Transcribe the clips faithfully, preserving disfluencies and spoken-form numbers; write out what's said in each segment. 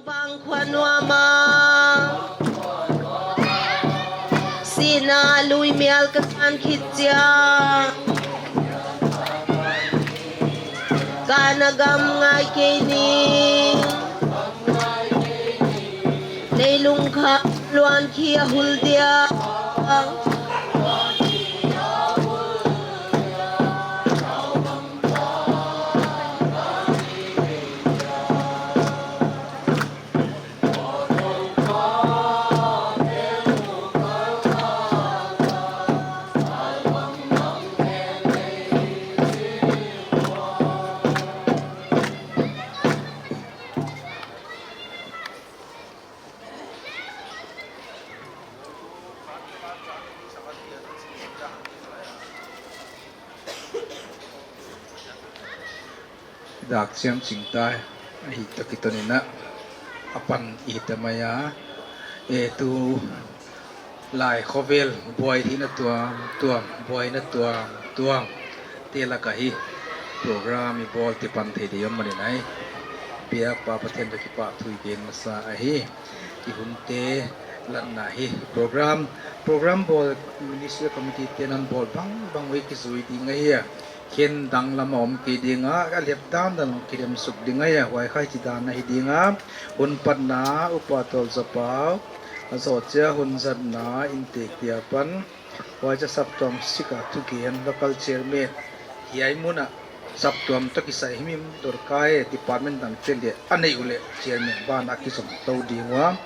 Pang khua nuam a, sihna lui mial ka tan khit chiang, ka na gam ngai kei ni, leilung kha luan khi a hul dia. Dak siam ching ta, ahi tak i ton in a, a pan i ta mai a, e tu lai khovel buai hihna tuamtuam, buaina tuamtuam te lak a hi program i bawl te pan thei di om maw ni nai. Biak pa Pathian toh kipahthu i gen masa ahi. I hunte latna hi program, program bawl Ministry Committee te'n a bawl bangbang uh kizui ding ahi a. Khen danglam a om kei ding a, a lep dandan kilem suk ding ahi a, huai kha hichi dan ahi ding a. Hun patna, Upa Tualzapau, a zoh chiang hun zatna, inntek te apan, huai chiang saptuam sik a thugen, local chairman, hiai mun a saptuam toh kisai himhim dorkar e, department dang te leh a neih uleh chairman ban a kizom tou ding ua.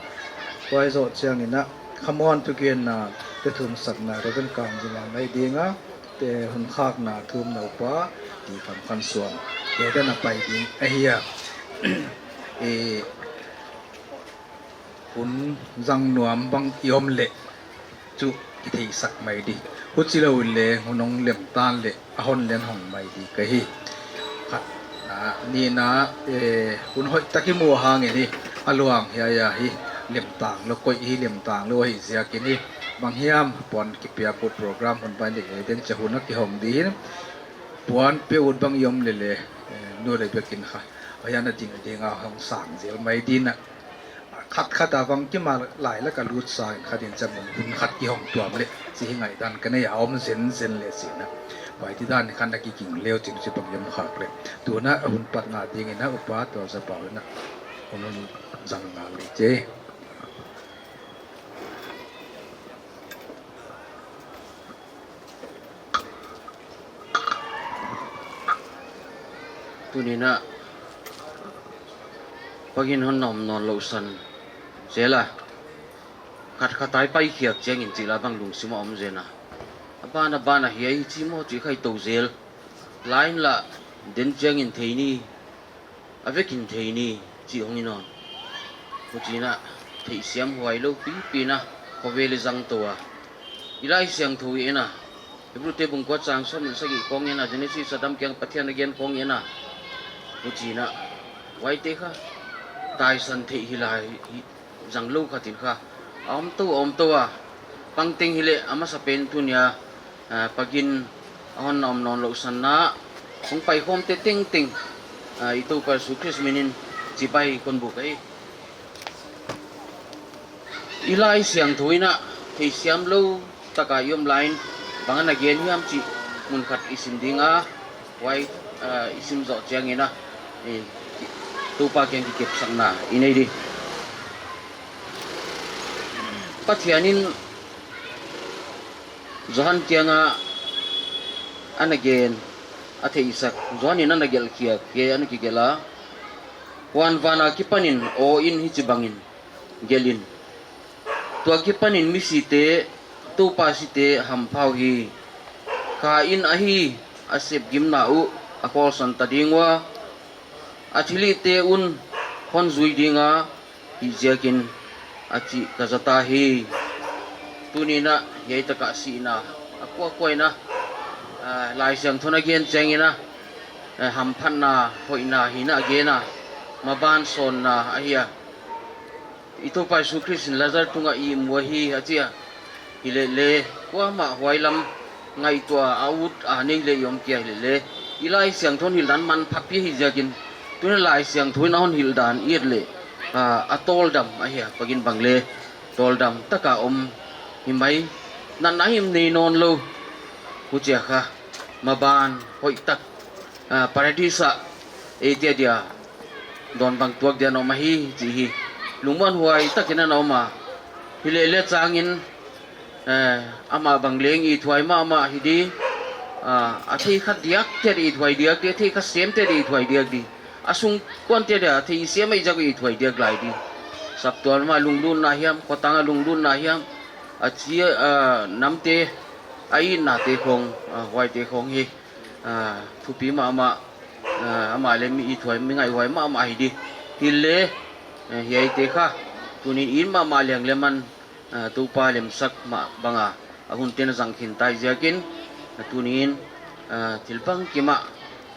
Huai zoh chiang in a, khamuan thugenna te thumsakna Reverend Kang Zuma mai ding a, te hun khakna thumna Upa T Khamkhansuan te dan a pai ding ahi a. E, hun zang nuam bang i om leh chu kitheihsak mai di. Huchi lou leh hun hong lem tan leh a hon leng hong mai di ka hi. Khatna, nihna, eh, hun hoihtak i muh hang in hi, a luang hiai a hi lem tang lou, koih hi lem tang lou ahih ziakin hi, bang hiam puan kipiak ut program hun pai leh leh den cha hun a kihong di hi. Puan pe ut bang i om leh leh, eh, nu leh biakin kha, a hian a ding ding a hong sang zel mai di na. Khat khat a vang kima lai lak a lut sa in khat in chan mun hun khat kihong tuam leh, chi hi ngaihdan ka nei a om zenzen leh chi na. Huai ti dan khan a kiking leu chin chi bang i om khak leh. Tuna hun patna ding in a Upa Tualzapau in a hun hun zang ngal leh che. Tuni in a, Pagin hon na om nawn lou san zel a. Khat khat a i pai khiak chiang in chih la bang lungsim a om zen a. A ban a ban a hiai chi maw chih kha i tou zel. Line la den chiang in thei ni, a vek in thei ni, chih hong hi nawn. Huchi in a, theihsiam huai lou pipi in a, khovel i zang tou a. I Laisiangthou i en a, Hebru te bung kua chang sawm leh sagih kong i en a, Genesis a dam kiang Pathian a gen kong i en a. Huchi in a, huaite kha, taisan theih hi lai, hi zang lou khat in kha. A om tou, a om tou a. Pang teng hileh, a masapen tuni a, ah, Pagin a hon na om nawn lou san na, hong pai khawm te tengteng, ah, i Toupa Jesu Khrist min in chibai kon buk ahi. I Laisiangthou in a, theihsiam lou tak a i om lai in, bang a na gen hiam chih mun khat i sim ding a, huai, ah, i sim zoh chiang in a, eh, Toupa kiang kikepsakna i nei di. Pathian in Johan kiang a ana gen, a theihsak, Johan in ana gelh khiak, hiai ana kigelh a. Huan van a kipan in aw in hichi bang in gelh in. Tua kipan in misite, Toupa site hampha uhi. Kha in ahi, a sepgimna uh a khawlsan ta ding ua. A thilhihte un hon zui ding a, hih ziakin a chih ka zat ahi. Tuni in a, hiai tak a sihna, a kuakua in a, ah, Laisiangthou in a gen chiang in a, eh, hamphatna, hoihna hihna a gen a, maban sawnna ahi a. I Toupa Jesu Khrist in Lazar tung a ihmu ahi a chi a. Hileh leh, kuamah huai lam ngaihtuah a ut a nei leh i om kei a hileh leh, i Laisiangthou in hilhdan manphapi ahih ziakin, tuni Laisiangthou in a hon hilhdan i et leh, ah, a tawldam ahi a, pakin bang le tawldam taka om hi mai, natna himhim nei nawnlou. Huchia kha maban hoihtak, ah, Paradis ah eite dia dawn bang tuak dia na om ahi chih hi lungmuanhuai takin ana om a. Hileh leh changin, eh, amah bang leng ithuai mahmah hi di, ah, a thei kha diakte ithuai diak di, a thei kha semte ithuai diak di. A sungkuante dia thei siam mai zak ithuai diak lai di. Saptuam a lunglutna hiam, khotang a lunglutna hiam, a chi, ah, namte, a itnate khong, ah, huaite khong hi, ah, thupi mahmah, ah, amah leh mi ithuai, mi ngaihhuai mahmah hi di. Hileh, eh, hiaite kha tuni'n it mahmah leng leh man, ah, Toupa lemsak mah banga a hunte na zang khin ta ziakin, ah, tuni'n, ah, thil bangkim ah,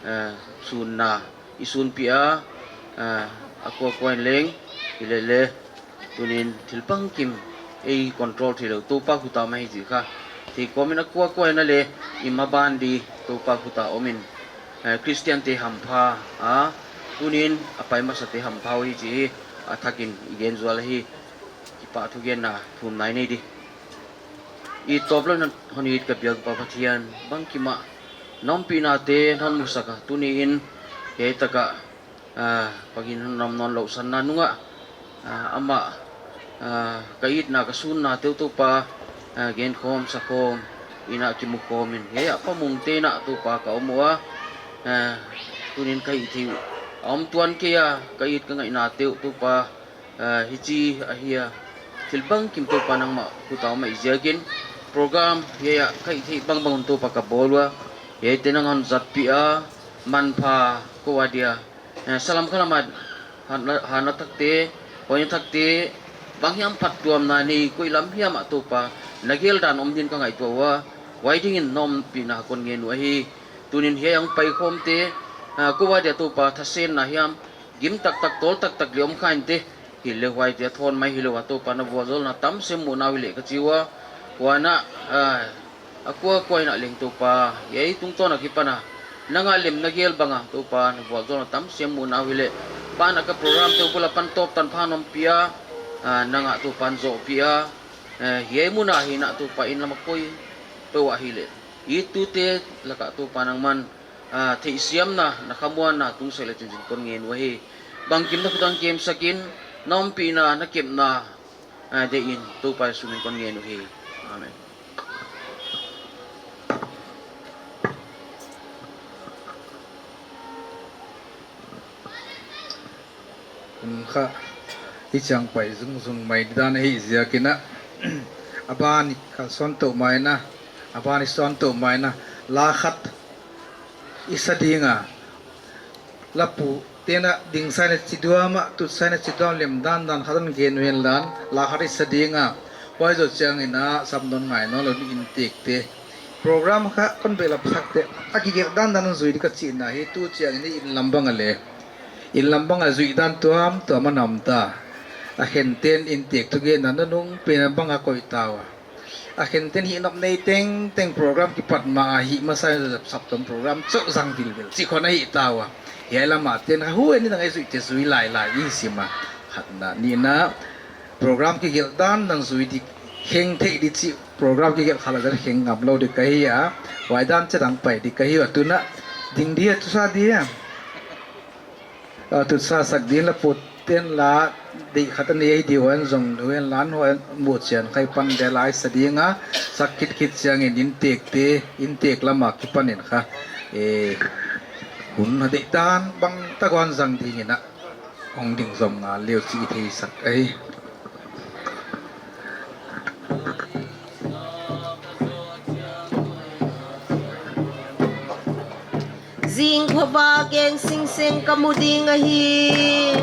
ah, sunna i sunpih a, ah, a kuakua in leng, hileh leh tuni'n thil bangkim ei control theilou Toupa khut a om ahi chih kha theikawmin a kuakua in a leh i maban di Toupa khut a om in, eh, Christian te hampha a, tuni'n a pai masate hampha uh hi chih hi a thakin i gen zual hi. Kipahthu genna thumna i nei di. It tawp lou in hon it ka biak Pa Pathian, bangkim ah na ompihnate hon musak a, tuni'n hiai tak ah, ah, pakin hon om nawnlouhsanna nung ah, ah, amah, ah, ka itna ka sunnate uh Toupa, ah, genkhawm sakhawm in a kimukhawm in, hiai ah Pa Mungte in a Toupa ka om ua, ah, tuni'n ka hihtheih uh a om tuan kei a, ka it ka ngaihnate uh Toupa, ah, hichi ahi a, thil bangkim Toupa nangmah khut a om ahih ziakin, program hiai ah ka hihtheih bangbang un Toupa ka bawl ua, hiaite nang hon zatpih a, manpha kou a dia, eh, salam khalam a hatna, hatna thakte, hoihna thakte, banghiam phattuamna nei koih lam hiam ah Toupa na geldan om din ka ngaihtuah ua, huai dingin na ompihna kon ngen uh ahi. Tuni'n hiai ang paikhawmte, ah, kou a dia Toupa thasenna hiam, gim taktak, tawl taktak leh om kha inteh. Hileh huaite a thawn mai hilou a Toupa na vualzawlna tamsem muhna uh hileh ka chi ua. Huan ah, ah, a kuakua in a leng Toupa, hiai tungtawn akipan a nang a lemna gel banga Toupa na vualzawlna tamsem muhna uh hileh, pan a ka programte uh bul apan tawp tanpha na ompih a, ah, nang a Toupa na zohpih a, eh, hiai mun a hi in a Toupa in lam a koi peuh ah hileh, i tute lak ah Toupa nangman, ah, theihsiamna, na khamuanna tungsak leh chinching kon ngen uh ahi. Bangkim na khut ah kemsak in, na ompihna, na kepna, ah, deih in Toupa Jesu min kon ngen uh hi. Amen. Hun kha i chang pai zungzung mai dan ahih ziakin a, a ban i kha sawn tou mai in a, a ban i sawn tou mai in a, la khat i sa ding a, la pu te'n a dingsa in a chiduam a, tutsa in a chiduam lem dandan khat hon gen uh hen la, la khat i sa ding a, huai zoh chiangin a sapna hon ngai nawnlou in inntekte, program kha kon behlap sak teh, a kigelh dandan hon zui di ka chihna hi. Tu chiangin i inn lam bang a leh, inn lam bang a zuih dan tuamtuam a nam ta. A khente'n inntek thugenna nunung pen a bang a koih ta ua. A khente'n hih nop nei tengteng program kipat ma a hih masa in saptuam program chauh zang vilvel chih khong a hih ta ua. Hiai lam a te'n kha hu en in a ngai zuihte zui lailai i sim a. Khatna, nihna, program kigelh dandan zui di, kheng theih di chih, program kigelh kha la dan kheng ngamlou di ka hi a, huai dan chiang pai di ka hi ua. Tun a ding di a, tutsa di a, ah, tutsa sak ding la pu te'n la deih khat a nei di, huan zong huan lan huan muh chian khai pan de lai sa ding a, sak khit khit chiangin inntekte, inntek lam a kipan in kha, eh, hun a deih dan bang tak huan zang ding in a hong ding zom ngal leh chih theisak ahi. Zing khovak eng singseng ka mu ding ahi.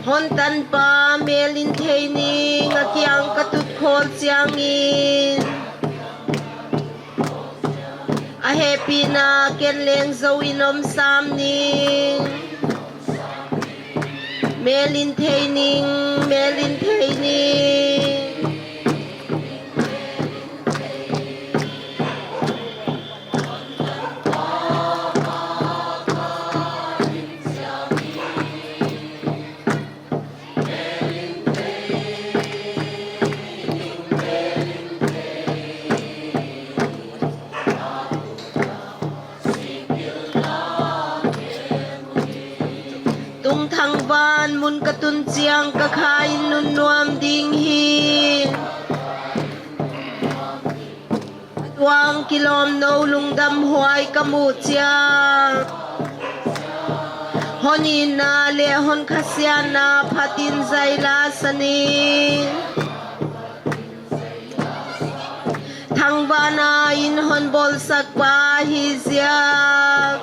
Hon tanpa mel in thei ning a kiang ka tut khol chiangin, a hehpihna ken leng zou in om sam ning. Mel in thei ning, mel in thei ning. Tungthang van mun ka tun chiang ka kha in nunnuam ding hi. Tuang kilawmnou lungdamhuai ka muh chiang, hon itna leh hon khasiatna phatin zai la sa ni. Thangvahna in hon bawlsak pa hi ziak,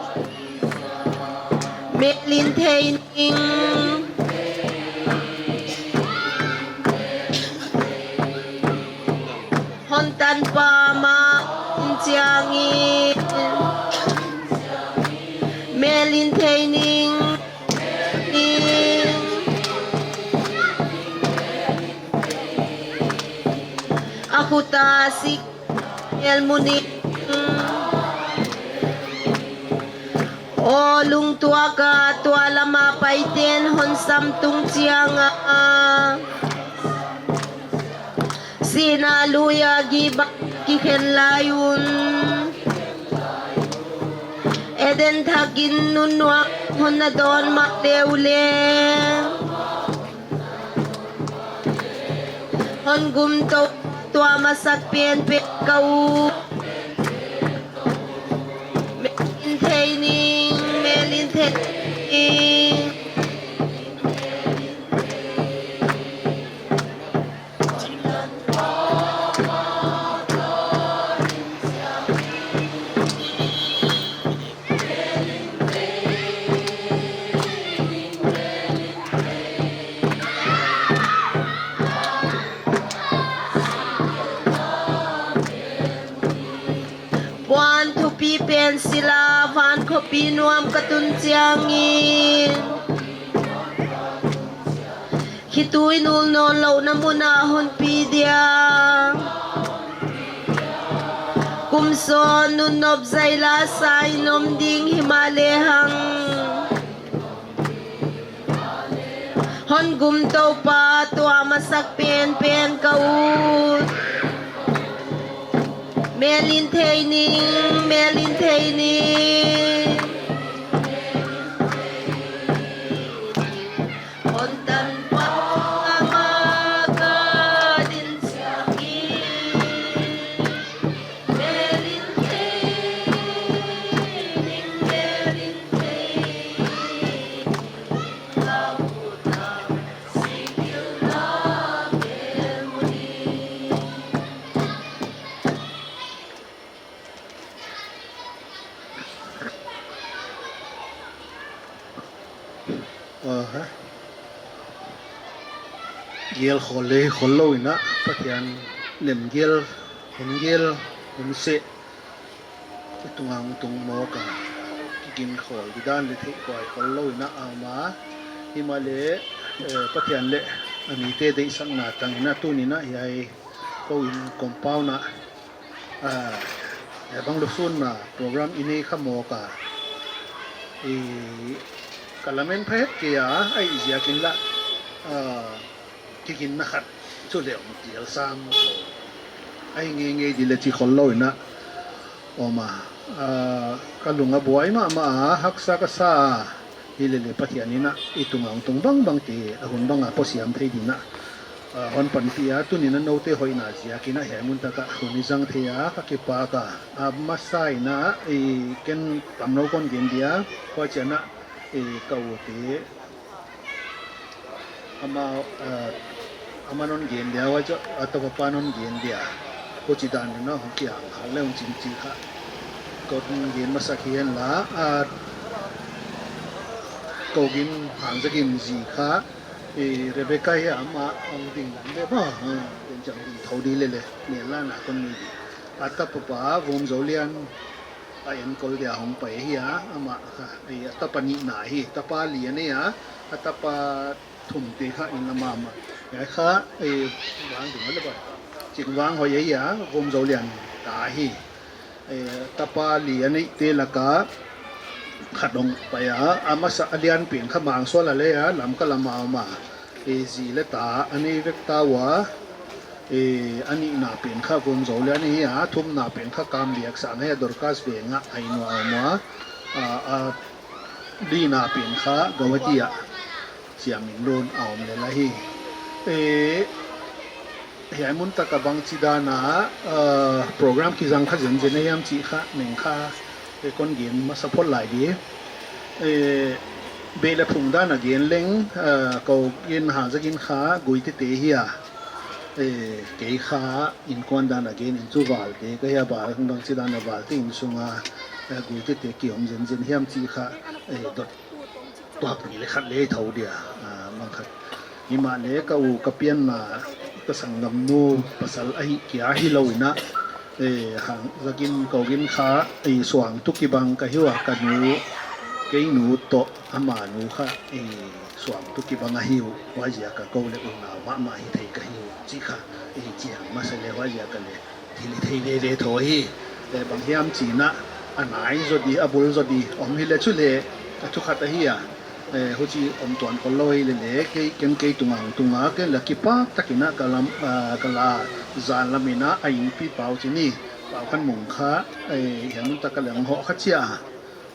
melin thei ning. Hon tanpa ma in chiangin, melin thei ning, ning. A khuta sik el munin. Aw lungtuak a tua lama paiten hon sam tung chiang a, sihna lui a gibang kikhen lai un, Eden thak in nunnuam hon na dawn mah leh uh leh, hon gum tou tua masak penpen ka ut. Melin thei ning, melin thei ning. Puan thupi pen sila van khopi nuam ka tun chiangin, khitui nul nawn louhna mun ah hon pi dia. Kum sawm nunnop zai la sa in om ding himahleh hang, hon gum tou pa tua masak penpen ka ut. Melin thei ning, melin thei ning. Hon tanpa ma ka din chiangin, melin thei ning, melin thei ning. Aha. Gel khol leh khol lou in a, Pathian lemgel, hun gel, hun seh. I tunga hong tung mawk a, kigin khol di dan leh theih kuai khol lou in a, ama. Himahleh, eh, Pathian leh a mite deihsakna tang in a tuni in a hiai kou in compound ah, ah, eh, bang lusunna program i nei kha mawk a. I ka lamen pha het kei a, ahihziakin lah, ah, kiginna khat chu leh om tial sam. Ahi ngeingei di leh chi khol lou in a om a. Ah, ka lung a buai mahmah a, haksa ka sa a. Hilele Pathian in a i tunga hong tung bangbang te a hun bang a pawsiam thei din a, ah, hon panpih a, tuni in a noute hoihna ziakin a hiai mun tak ah hun i zang thei a, ka kipak a. A masa in a, i ken tamlou kon gen dia, huai chiang a, i ka u te, ama, ah, aman hon gen dia, huai chu a tapa pan hon gen dia. Huchi dan in a hong kiang hal leh hong chin chi kha. Kon gen masak hi hen la, ah, kou gin hang zagin zi kha, eh, Rebecca hi ama hong ding dan leh ba, ah, den chang ding thou di lele, ne la na kon ni di. A tapa pa, Vumzolian, a enkol dia hong pai hi a, ama kha, eh, a tapa nihna hi, tapa li a nei a, a tapa thumte kha inn lam a mah. Hiai kha, eh, vang ding a le ba. Chik vang hoih ahi a, Vumzolian ta hi. Eh, tapa li a neihte lak a khat hong pai a, a masa a lian pen kha Mangsual a le a, Lamka lam a om a. Eh, zi leh ta a nei vek ta ua. Eh, a nihna pen kha Vumzolian hi a, thumna pen kha Kambiaksang hi a, Dorcas Veng a, a inn ua om ua. A, a lina pen kha Guwahati ah, chiang in lun a om lel ahi. Eh, hiai mun tak a bangchidan a, ah, program kizang kha zenzen a hiam chih kha, neng kha, eh, kon gen masa phot lai di. Eh, beh leh phung dan a gen leng, ah, kou in Hangzagin kha Guite te hi a. Eh, kei kha innkuan dan a gen in chu Valte ka hi a, bang, bangchidan a Valte innsung a, eh, Guite te ki om zenzen hiam chih kha, eh, dot tuak nih leh khat leh thou dia, ah, bang khat. Himahleh ka u ka pianna, ka sanggamnu pasal ahi kia hilou in a, eh, Hangzagin kou in kha, eh, suangtu kibang ka hi ua, ka nu, kei nu toh ama nu kha, eh, suangtu kibang ahi uh, huaiziak a kou leh unau mahmah hithei ka hi uh chih kha, eh, chiang masa leh huaiziak a leh thil i thei veve thou hi. Eh, bang hiam chih in a, a nai zaw di, a bul zaw di om hileh chu leh, a thu khat ahi a. Eh, huchi om tuan khollou hi leh leh, kei, ken kei tung a hong tung a, ken leh kipak tak in a ka lam, ah, ka la zan lam in a, a innpi Pau Chini, Pau Khan Mung kha, eh, hiai mun tak a leng hoh kha chia.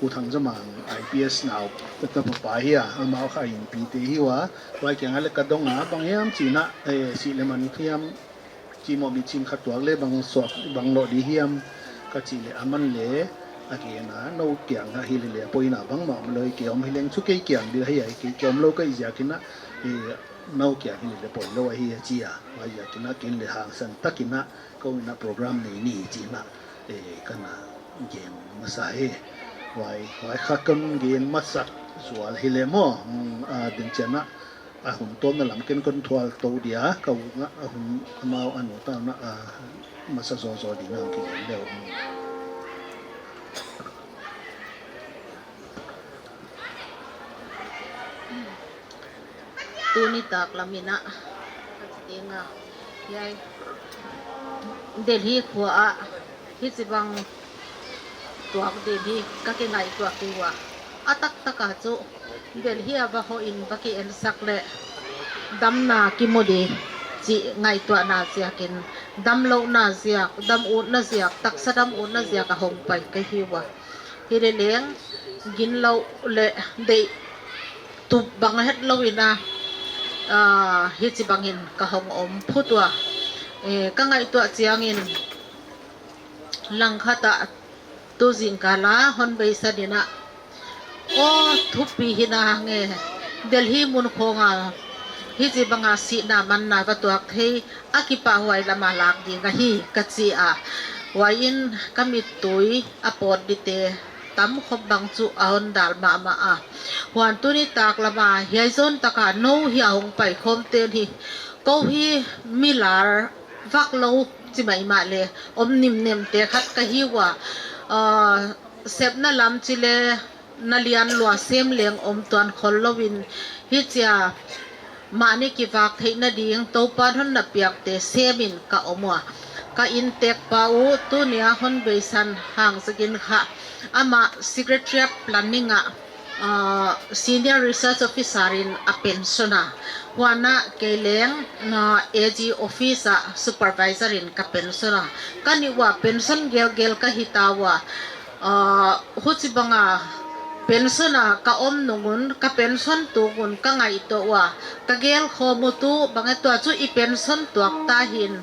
U Thangzamang I P S nau, ka, ka papa hi a, amau kha a innpi te hi ua, huai kiang a leh ka dong a, bang hiam chih in a, eh, sih leh man hiam, chih mawh mi ching khat tuak leh bang suak, bang lou di hiam, ka chih leh aman leh, a gen a, nou kiang a hi leh leh, poimoh bangmah om lou, kei om hi leng chu kei kiang di hi a, kei, kei omlou ka hih ziak in a, eh, nou kiang hi leh leh poilou ahi a chi a, huaiziak in a ken leh hangsan tak in a, kou in a program nei ni chih in a, eh, ka na gen masa hi. Huai, huai kha kon gen masak zual hi leh maw, mm, ah, din chiang a, a hun tawpna lam ken kon thual tou dia, ka u nga, a hun amau a nu ta na, ah, masa zaw zaw di na ki gen leh. Tuni tak lam in a, ka chi ding a, hiai Delhi khua ah, hichibang tuak ding hi ka kingaihtuah kei ua. A taktak a chu Delhi a va hoh in va ki ensak leh damna kimu di chih ngaihtuahna ziak in, damlouhna ziak, dam utna ziak, taksa dam utna ziak a hong pai ka hi ua. Hi leh leng, ginlouh leh deih tup bang hetlou in a, ah, hichibang in ka hong om phut ua. Eh, ka ngaihtuah chiang in, langkhat ah tu zingkal a hon beisan in a, aw, thupi hi na nge, Delhi mun khawng a hichibang a sihna manna va tuak thei, a kipahhuai lam a lak ding ahi ka chi a. Huai in ka mittui a pawt di te tam khop bang chu a hon dal mahmah a. Huan tuni tak lam a hiai zon tak a nou hi a hong pai khawm ten hi, kou hi mi lar vak lou chi maimah leh om nimnem te khat ka hi ua. Ah, sepna lam chi leh na lian lua sem leng om tuan khollou in, hichia mahni kivak theihna ding Toupan hon na piak te sem in ka om ua. Ka inntek pa uh tuni a hon beisan Hangzagin kha, amah Secretariat Planning ah, ah, Senior Research Officer in a pension a. Huan a kei leng, ah, A G Office ah Supervisor in ka pension a. Ka nih ua pension gelgel ka hi ta ua. Ah, huchibang a pension a ka om nung un, ka pension tung un ka ngaihtuah ua, ka gel khawm uh tu bang e, tua chu i pension tuak ta hi'n,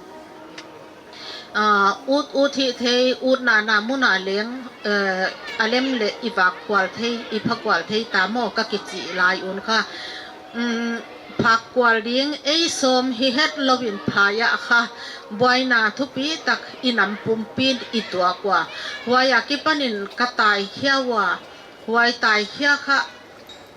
ah, ut, ut hih thei, utna na mun a leng, eh, a lem leh i vak kual thei, i pha kual thei ta maw ka kichih lai un kha. Um, phak kual ding ei sawm hi hetlou in phai a kha, buaina thupi tak i nam pumpi in i tuak ua. Huai a kipan in ka tai khia ua. Huai tai khia kha,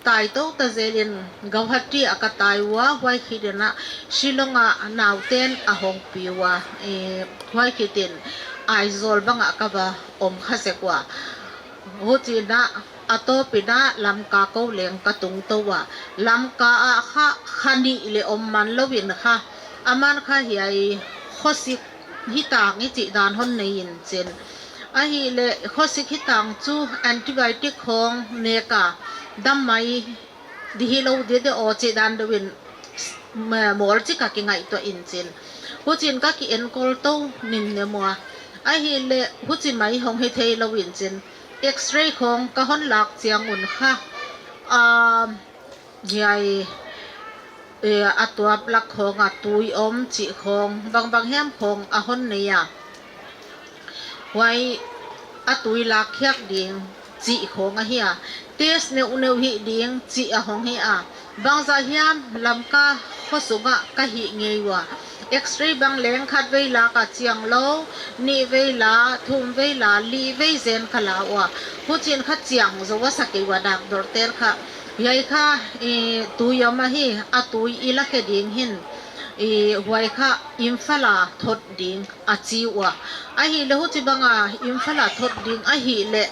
tai tou ta zel in Guwahati ah ka tai ua. Huai khit in a Shillong ah nauten a hong pi ua. Eh, huai khit in Aizawl bang ah ka va om kha sek ua. Huchi'n a, a tawp in a Lamka kou leng ka tung tou ua. Lamka ah kha, kha nih leh om man lou in kha, aman kha hiai khosik hitang i chih dan hon nei in chin. Ahihleh khosik hitang chu antibiotic khawng nek a, dam mai di hilou di de aw chih dan deuh in, ma-, mawl chik a kingaihtuah in chin. Huchi'n ka ki enkol tou nimnem ua. Ahihleh huchi mai hong hi theilou in chin. X-ray khawng ka hon lak chiang un kha, ah, hiai eh, a tuap lak khawng a tui om chih khawng, bangbang hiam khawng a hon nei a. Huai a tui lakkhiak ding chih khawng ahi a. Test neuhneuh hih ding chih a hong hi a. Bangzah hiam Lamka khosung ah ka hih ngei ua. X-ray bang leng khatvei lak a chiang lou, nihvei la, thumvei la, lihvei zen ka la ua. Huchiin kha chiang zou a sa kei ua, doctor te'n kha. Hiai kha, eh, tui om ahi, a tui i la khe ding hi'n, eh, huai kha Imphal a thot ding a chi ua. Ahihleh huchibang a Imphal a thot ding ahihleh,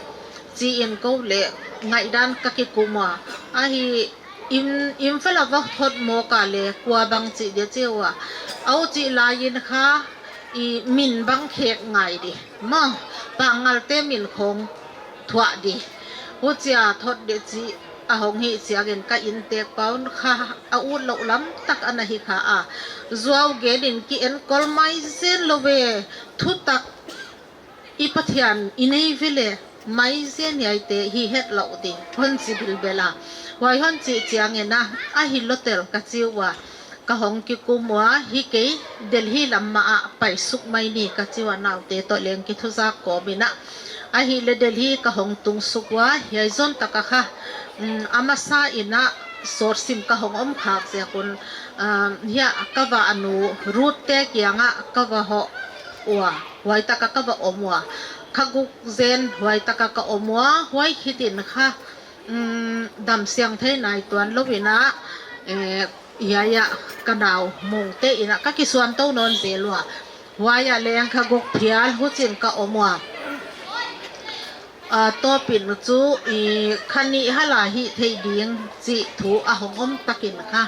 chi in kou leh ngaihdan ka kikum ua. Ahi, Im-, Imphal a va thot mawk a leh kua bang chih dia chi ua. Au chih lai in kha, i min bang khek ngai di. Maw, Pangal te min khawng thuah di. Huchia thot di chih a hong hih chiangin ka inntek pa'n kha a utlouh lam tak ana hi kha a. Zuau gen in ki enkol mai zen lou ve, thutak i Pathian i nei ve leh mai zen hiaite hi het lou di, hon chi bilbel a. Huai hon chih chiangin a, ahi lou tel ka chi ua. Ka hong kikum ua, hi kei, Delhi lam mah a paisuk mai ni ka chi ua, naute toh leng kithuzak kawm in a. Ahihleh Delhi ka hong tung suk ua, hiai zon tak a kha, mm, a masa in a sawt sim ka hong om khak ziak un, ah, hiai ka va nu Ruth te kiang ah ka va hoh ua, huai tak a ka va om ua. Kha guk zen huai tak a ka om ua, huai khit in kha, mm, damsiang thei nai tuan lou in a, eh, hiai ah ka naumang te in a ka kisuan tou nawn zel ua. Huai ah leng kha guk phial huchiin ka om ua. Ah, tawp in chu, i, kha nih hal a hih thei ding chih thu a hong om tak in kha,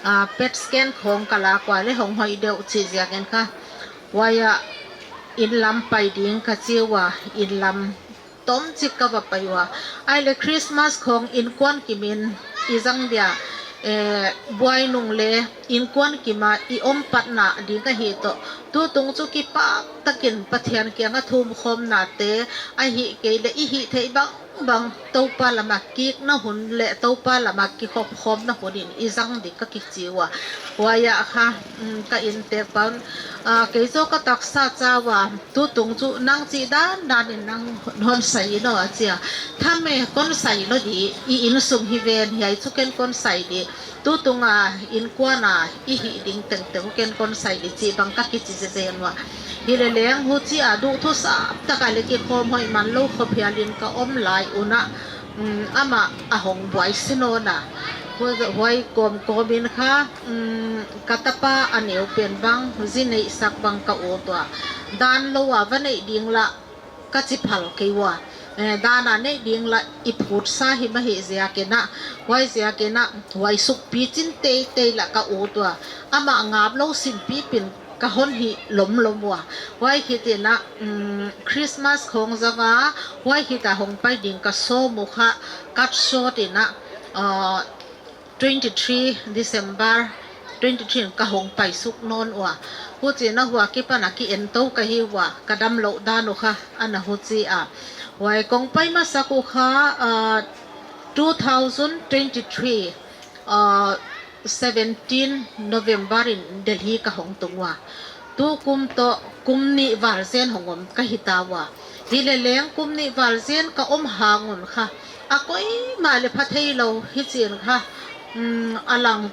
ah, PET scan khawng ka lak ua leh hong hoih deuh chih ziakin kha. Huai ah inn lam pai ding ka chi ua, inn lam tomchik ka va pai ua. Ahihleh Christmas khawng innkuan kim in i zang dia, eh, buainung leh innkuan kim a i om patna ding ahi toh. Tutung chu kipak takin Pathian kiang a thumkhawmna te, ahihkeileh i hih theih bangbang Toupa lam a kikna hun leh Toupa lam a kikhopkhawmna hun in i zang ding ka kichi ua. Huai ah kha, mm, ka inntek pa'n, ah, kei zaw ka taksa chauh a, tutung chu nang chih dandan in nang hon sai in aw a chi a. Tham e, kon sai lou di, i innsung hi ven, hiai chu ken kon sai di. Tutung a innkuan a i hih ding tengteng uh ken kon sai di chih bang ka kichi zezen ua. Hileleng huchi a duhthusam tak a leh kikhawm hoih man lou khop hial in ka om lai un a, mm, amah a hong buai si nawn a. Hu-, huai kawmkawm in kha, mm, ka tapa a neu pen bang, zi neihsak bang ka ut ua. Dan lou a va neih ding lah ka chi phal kei ua. Eh, dan a neih ding lah i phut sa himah hi ziakin a, huai ziakin a, huai sukpi chin teitei lah ka ut ua. Amah ngap lou sinpi pen ka hon hi lomlom ua. Huai khit in a, mm, Christmas khawng zang a, huai khit a hong pai ding ka sawm uh kha, kat sawt in a, ah, twenty three December twenty three in ka hong paisuk nawn ua. Huchiin a huai akipan a ki en tou ka hi ua, ka damlouh dan uh kha ana huchi a. Huai kong pai masak uh kha, ah, two thousand twenty three, ah, seventeen November in Delhi ka hong tung ua. Tukum toh kum nih val zen hong om ka hita ua. Hileleng kum nih val zen ka om hang un kha, a koimah leh pha theilou hichiin kha, mm, a lang,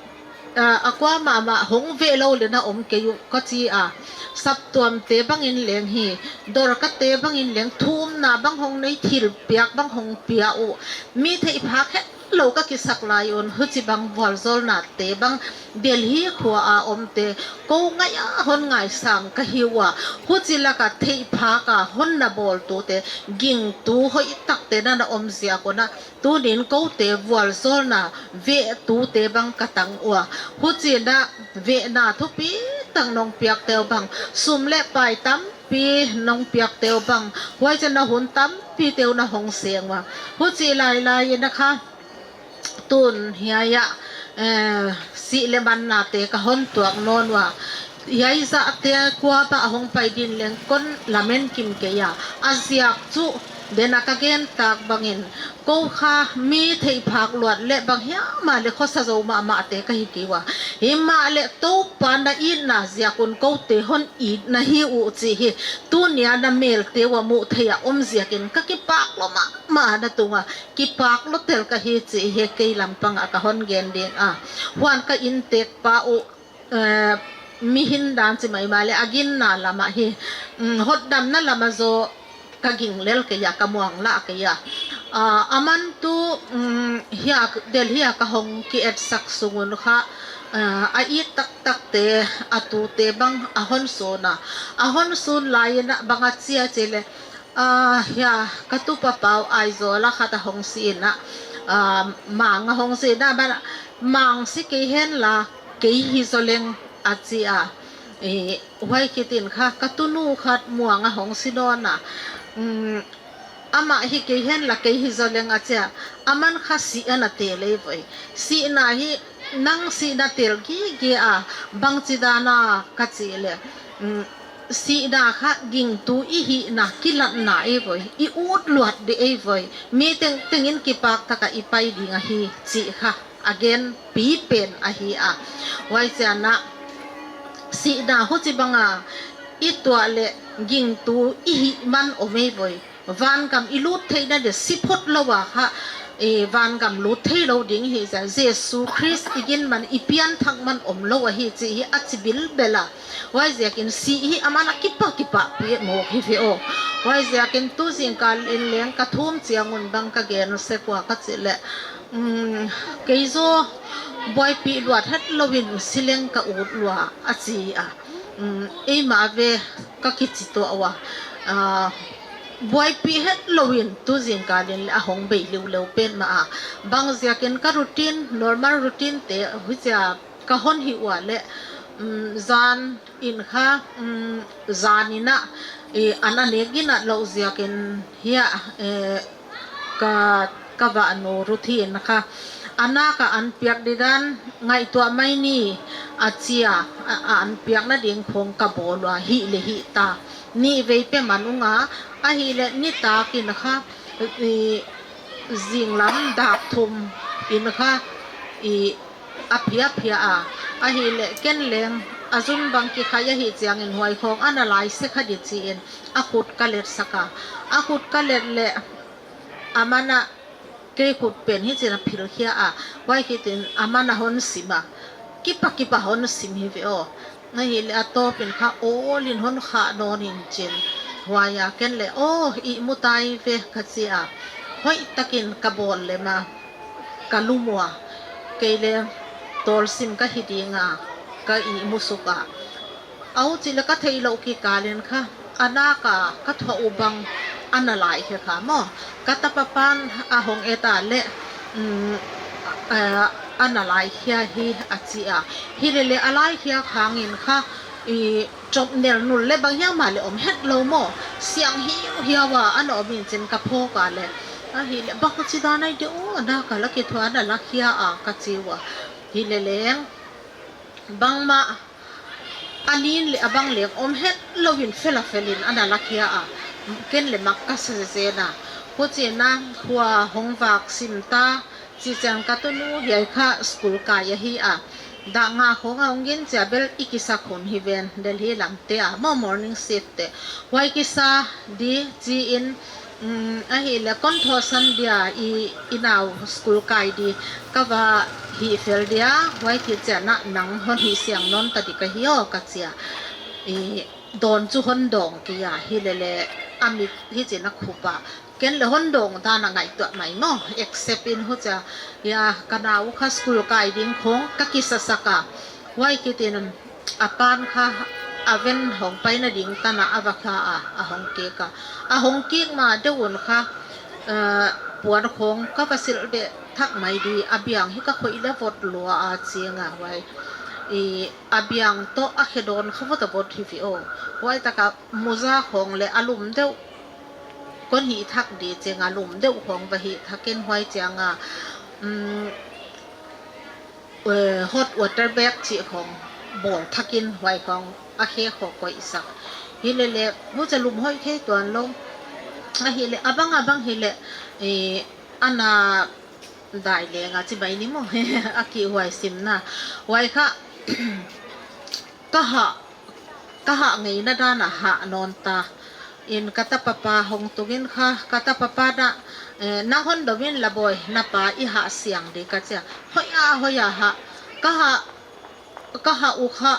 ah, a kuamah mah hong veh lou leh na om kei uh ka chi a. Saptuam te bang in leng hi, dawrka te bang in leng thumna bang hong nei, thilpiak bang hong pia uh. Mi theihphak het lou ka kisak lai un, huchibang vualzawlna te bang Delhi khua a om te kou ngaih a hon ngaisang ka hi ua. Huchi lak a theihphak a hon na bawl tute, gingtu hoihtak te na na om ziak un a, tuni'n kou te vualzawlna veh tute bang ka tang ua. Huchiin a vehna thupi tak nong piak te uh bang, sum leh pai tampi nong piak te uh bang, huai chiin a hun tampi te uh na hong seng ua. Huchi lailai in a kha, tun hiai ah, eh, sih leh manna te ka hon tuak nawn ua. Hiai zah te kuamah hong pai ding leng kon lamen kim kei a. A ziak chu Dena ka gen tak bangin, kou kha mi theihphak luat leh banghiam a leh khosa zou mahmah te ka hi kei ua. Himahleh Toupa na itna ziak un koute hon itna hi uh chih hi, tunia na melte uah muh theih a om ziakin ka kipak lou mahmah na tunga. Kipak lou tel ka hi chih hi kei lam panga ka hon gen ding a. Huan ka inntek pa uh, eh, mi hin dan chi mai mahleh a ginna lama hi, mm, hotdamna lama zaw ka ging lel kei a, ka muang lah kei a. Ah, aman tu, mm, hiai Delhi a ka hong ki etsak sung un kha, ah, a it taktak te, a tute bang a hon sun a. A hon sun lai in a bang a chi a chih leh, ah, hiai ka tupa pau Aizawl a khat a hong si in a, ah, Mang a hong si in a, bang a, Mang si kei hen la, kei hi zaw leng a chi a. Eh, huai khit in kha, ka tunu khat Muang a hong si nawn a. Mm, amah hi kei hen la kei hi zaw leng a chi a. Aman kha sih ana tel ei voi. Sihna hi, nang sihna tel gige a, bangchi dan a ka chih leh, mm, sihna kha gingtu i hihna kilatna ei voi. I ut luat di ei voi. Mi tengteng in kipak taka i pai ding ahi chih kha a gen pipen ahi a. Huaiziakin sihna huchibang a i tuah leh gingtu i hih man om ei voi. Vangam i lut theihna di si phot lou a kha, eh, vangam lut theilou ding hi zia. Jesu Khrist i gin man, i pianthak man omlou ahi chih hi a chi bilbel a. Huaiziakin sih hi aman a kipak kipak pi mawk hi ve aw. Huaiziakin tu zingkal in leng ka thum chiang un bang ka gen sek ua ka chih leh, mm, kei zaw buaipih luat hetlou in si leng ka ut lua a chi a. Mm, eimah ve ka kichi tuah ua. Ah, buaipih hetlou in tu zingkal in leh a hong bei liuliu pen mah a. Bang ziakin ka routine, normal routine te huchia ka hon hih ua leh, mm, zan in kha, mm, zan in a, eh, an a nek in a lou ziakin hiai, eh, ka, ka vanu Ruthi in kha, a nak a an piak di dan ngaihtuah mai ni a chi a, a, a an piakna ding khong ka bawl ua hih leh hih ta. Nih vei pen man ung a, ahihleh nitak in kha, eh, zinglam dak thum in kha, eh, a phiaphiak a, ahihleh ken leng a zun bang kikhai ahih chiangin huai khong ana lai se kha di chi in a khut ka let sak a. A khut ka let leh aman a kei khut pen hichi'n a philkhia a. Huai khit in aman a hon sim a. Kipak kipak hon sim hi ve aw. Ahihleh a tawp in kha awl in hon khah nawn in chin. Huai a ken leng, aw, ihmu ta ei ve ka chi a. Hoihtak in ka bawl lem a. Ka lum ua. Kei leng tawlsim ka hi ding a. Ka ihmu suk a. Huchih leh ka theihlouh kikal in kha. A nak a ka thuah uh bang ana lai hi kha maw. Ka tapa pan a hong et a leh, mm, eh, ana laikhia hi a chi a. Hileleh a laikhia khang in kha, i chop nel nul leh banghiam a leh om hetlou maw. Siang hiuhiau a ana om in chin ka phawk a leh. Ahihleh bangchi dan ahi di aw, a nak a la kithuah ana laikhia a ka chi ua. Hileleng bangmah a nin leh a bang leng om hetlou in fel a fel in ana laikhia a. Ken leng mak ka sa zen a. Huchi'n khua hong vak sim ta, chi chiang ka tunu hiai kha school kai ahi a. Dak nga khong a hong gin chia bel i kisa khun hi ven Delhi lam te a maw morning shift te. Huai kisa di chi in Um, ahihleh kon thawsan dia i, i nau school kai di ka va hih fel dia, huai khit chiang a nang hon hih siang nawn ta di ka hi aw ka chi a. I dawn chu hon dawng kei a, hileleh a mit hichi'n a khup a. Ken leng hon dawng dan a ngaihtuah mai maw, except in huchia, ya, ka nau kha school kai ding khong ka kisa sak a. Huai khit in a pan kha a van hong paina ding tan a va kha a, a hong kik a. A hong kik ma deuh un kha, eh, puan khong ka va silh beh thak mai di, a biang hi ka khoih leh vot lua a ching a huai. I, a biang toh a khe dawn kha vot a vot hi ve aw. Huai tak a muza khong leh a lum deuh kon hih thak di ching a lum deuh khong va hih thak in huai chiang a, um, eh, hot water bag chih khong bawl thak in huai khong a khe khong koih sak. Hileleh huchia lum hoih thei tuan lou. Ahihleh, abang abang hileh, eh, ana dai leng a chi mai ni maw. A kihhuai simna. Huai kha, ka hah, ka hah ngeina dan a hah nawn ta. In ka tapa pa hong tung in kha, ka tapa pa na, eh, nang hon dou in la boy, na pa i hah siang di ka chi a. Hoih a, hoih a hah. Ka hah, ka hah uh kha,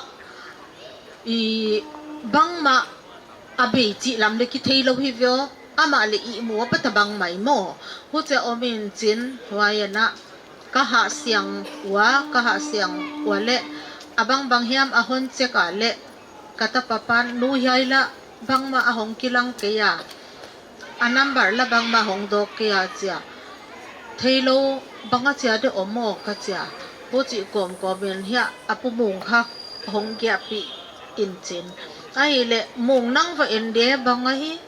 i bangmah a bei chih lam leh kithei lou hi ve aw, amah leh ihmu a pat a bang mai maw. Huchia om in chin, huai a na ka hah siang ua, ka hah siang ua leh, a bangbang hiam a hon check a leh, ka tapa pan nu hiai la bangmah a hong kilang kei a, a number la bangmah hong dawk kei a chi a. Theilou bang a chia de om maw ka chi a. Huchi kawmkawm in hiai a pu Mung kha hong giahpih in chin. Ahihleh Mung nang va en de bang ahi.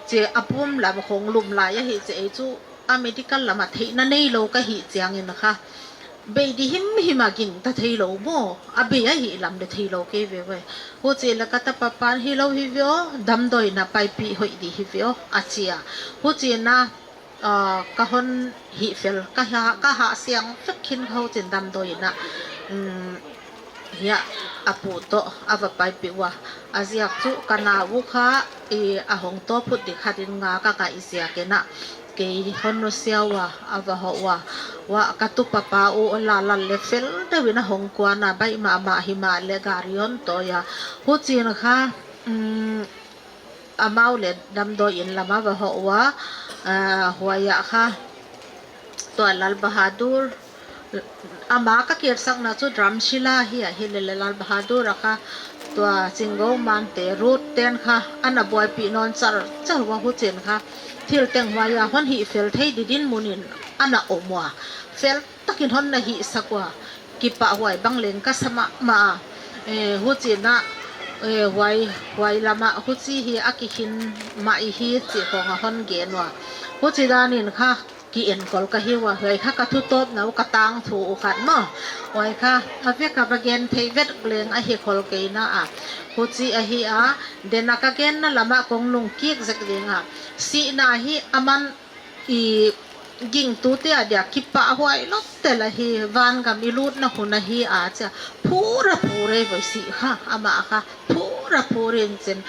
Chia a pum lam hong lum lai ahi chia ei chu a medical lam a theihna neilou ka hih chiang in kha. Bei di himhim a gingta theilou maw. A bei ahih lam leh theilou kei ve ve. Huchi leh ka tapa pan hilou hi ve aw, damdawi in a paipih hoih di hi ve aw, a chi a. Huchi na, ah, ka hon hih fel, ka hah, ka hah siang vek khin kha huchin damdawi in a, um, hiai a pu toh a va paipih ua. A ziak chu ka na uh kha, i, a hong tawp phut di khat in nga ka ngaih ziak in a, kei hon nusia ua, a va hoh ua. Huai ka tupa pa uh la lal leh fel deuh in a hong kuan a, baih mahmah himahleh gari hon tawi a. Huchin kha, um, amau leh damdawi in lam a va hoh ua, ah, huai a kha. Tua Lal Bahadur, ama ka ketsakna chu Dramshila hi a, hilele Lal Bahadur a kha, tua Chinggo Mante, Ruth ten kha, ana buaipih nawn char char ua huchin kha. Thil teng huai a hon hih fel thei di dinmun in ana om ua. Fel takin hon na hihsak ua. Kipahhuai bang leng ka sa mahmah a. Eh, huchin a, eh, huai, huai lam a, huchi hi a kikhin mah i hi chih khong a hon gen ua. Huchi dan in kha, ki enkol ka hi ua, huai kha ka thu tawpna uh ka tangthu uh khat maw. Huai kha, a vek a va gen thei vek leng ahi khol kei na a. Huchi ahi a, den a ka genna lam a kong lungkik zek ding a. Sihna hi aman i gingtute a dia kipahhuai lou tel ahi, vangam i lutna hun ahi a chia. Phur a phur e voi sih kha, amah kha. Phur a phur in chin.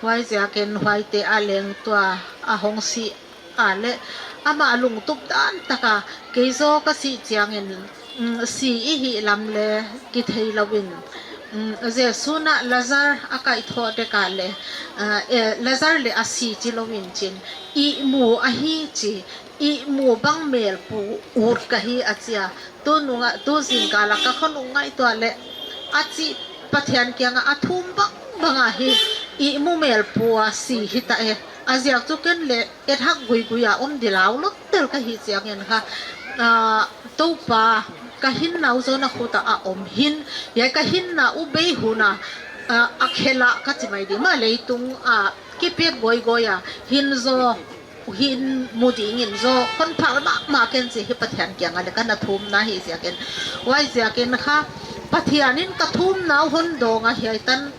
Huaiziakin huaite a leng tua a hong sih a leh, amah lungtup dan taka, kei zaw ka sih chiangin, mm, si i hih lam leh kithei lou in, mm, Jesu'n a Lazar a kaihthoh dek a leh, ah, eh, Lazar leh a si chi lou in chin, ihmu ahi chi, ihmu bang mel pu ut ka hi a chi a. Tu nung a, tu zingkal a ka khonung ngaihtuah leh, a chih Pathian kiang a a thum bangbang a hi, ihmu mel pu a si hita e. A ziak chu ken leh, et hak guigui a om di lau lou tel ka hih chiangin kha, ah, Toupa, ka hinna uh zaw na khut a a om hi'n, hiai ka hinna uh bei hun a, ah, a khel a ka chi mai di maw, leitung a kipet goigoi a, hin zaw, hin mu dingin zaw, hon phal mahmah ken chi hi Pathian kiang a leh ka na thumna hi ziakin. Huaiziakin kha, Pathian in ka thumna uh hon dawng a hiai tan,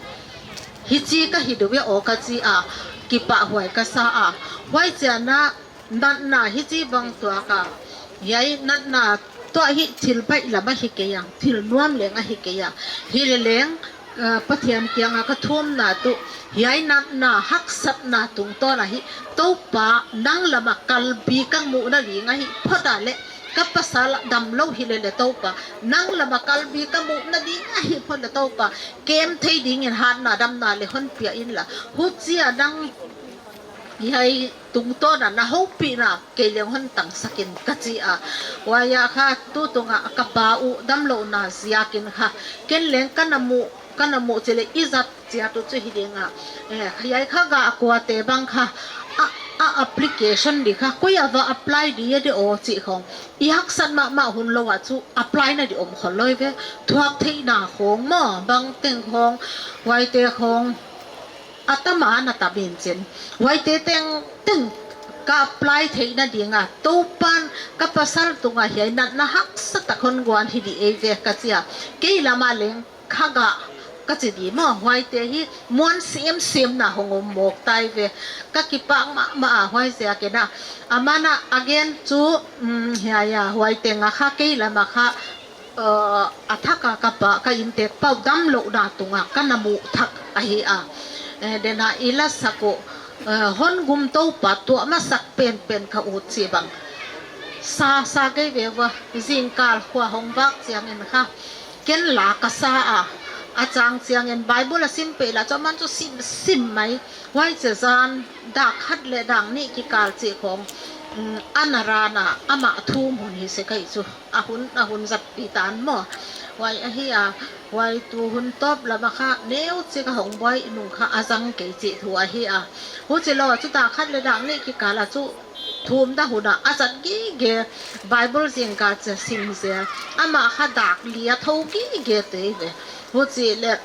hichi ka hi deuh e aw ka chi a, kipahhuai ka sa a. Huai chiang a, natna hichi bang tuak a. Hiai natna tuah hi thil baihlam ahi kei a, thil nuam leng ahi kei a. Hileleng, ah, Pathian kiang a ka thumna tuh, hiai natna haksatna tungtawn a hi, Toupa, nang lam a kalbi ka muhna ding ahi phot a leh, ka pasal damlou hilele Toupa, nang lam a kalbi ka muhna ding ahi phot leh Toupa, kem thei dingin hatna damna leh hon pia inla. Huchia nang hiai tungtawn a na houpihna kei leng hon tangsak in ka chi a. Huai a kha tutung a ka pa uh damlouhna ziakin kha, ken leng ka na muh, ka na muh chi leh i zat chiat uh chu hi ding a. Eh, hiai kha gah kuate bang kha, a, a application di kha, koi a va apply di e de aw chih khong. I haksat mahmah hun lou a chu apply na di om khol lou ve. Thuak theihna khong maw, bangteng khong, huaite khong. A tam a na tam in chin. Huaite tengteng ka apply theihna ding a, Toupan ka pasal tung a hiai natna haksa tak hon guan hi di ei ve ka chi a. Kei lam a leng kha gah ka chi di maw, huaite hi muan semsemna hong om mawk tai ve. Ka kipak mahmah a, huaiziakin a, aman a gen chu, um, hiai a, huai teng a kha kei lam a kha, uh, a thak a ka pa, ka inntek pa uh damlouhna tung a ka na muh thak ahi a. Eh, den a i la sak uh, eh, hon gum Toupa tuah masak penpen ka ut chih bang. Sa, sa kei ve ua, zingkal khua hong vak chiangin kha ken la ka sa a, a chang chiangin Bible a sim peih lah chu aman chu sim, sim mai. Huaichia zan dak khat leh dak nih kikal chih khong, um, a na ran a, amah thum hun hi se kei chu. A hun, a hun zatpi tan maw. Huai ahi a, huai tu hun tawp lam a kha neuchik a hong buai nung kha a zang kei chih thu ahi a. Huchilou chu dak khat leh dak nih kikal a chu thumna hun a a zat gige, Bible zingkal chia sim zel. Amah kha dak li a thou gige tei ve. Huchih leh,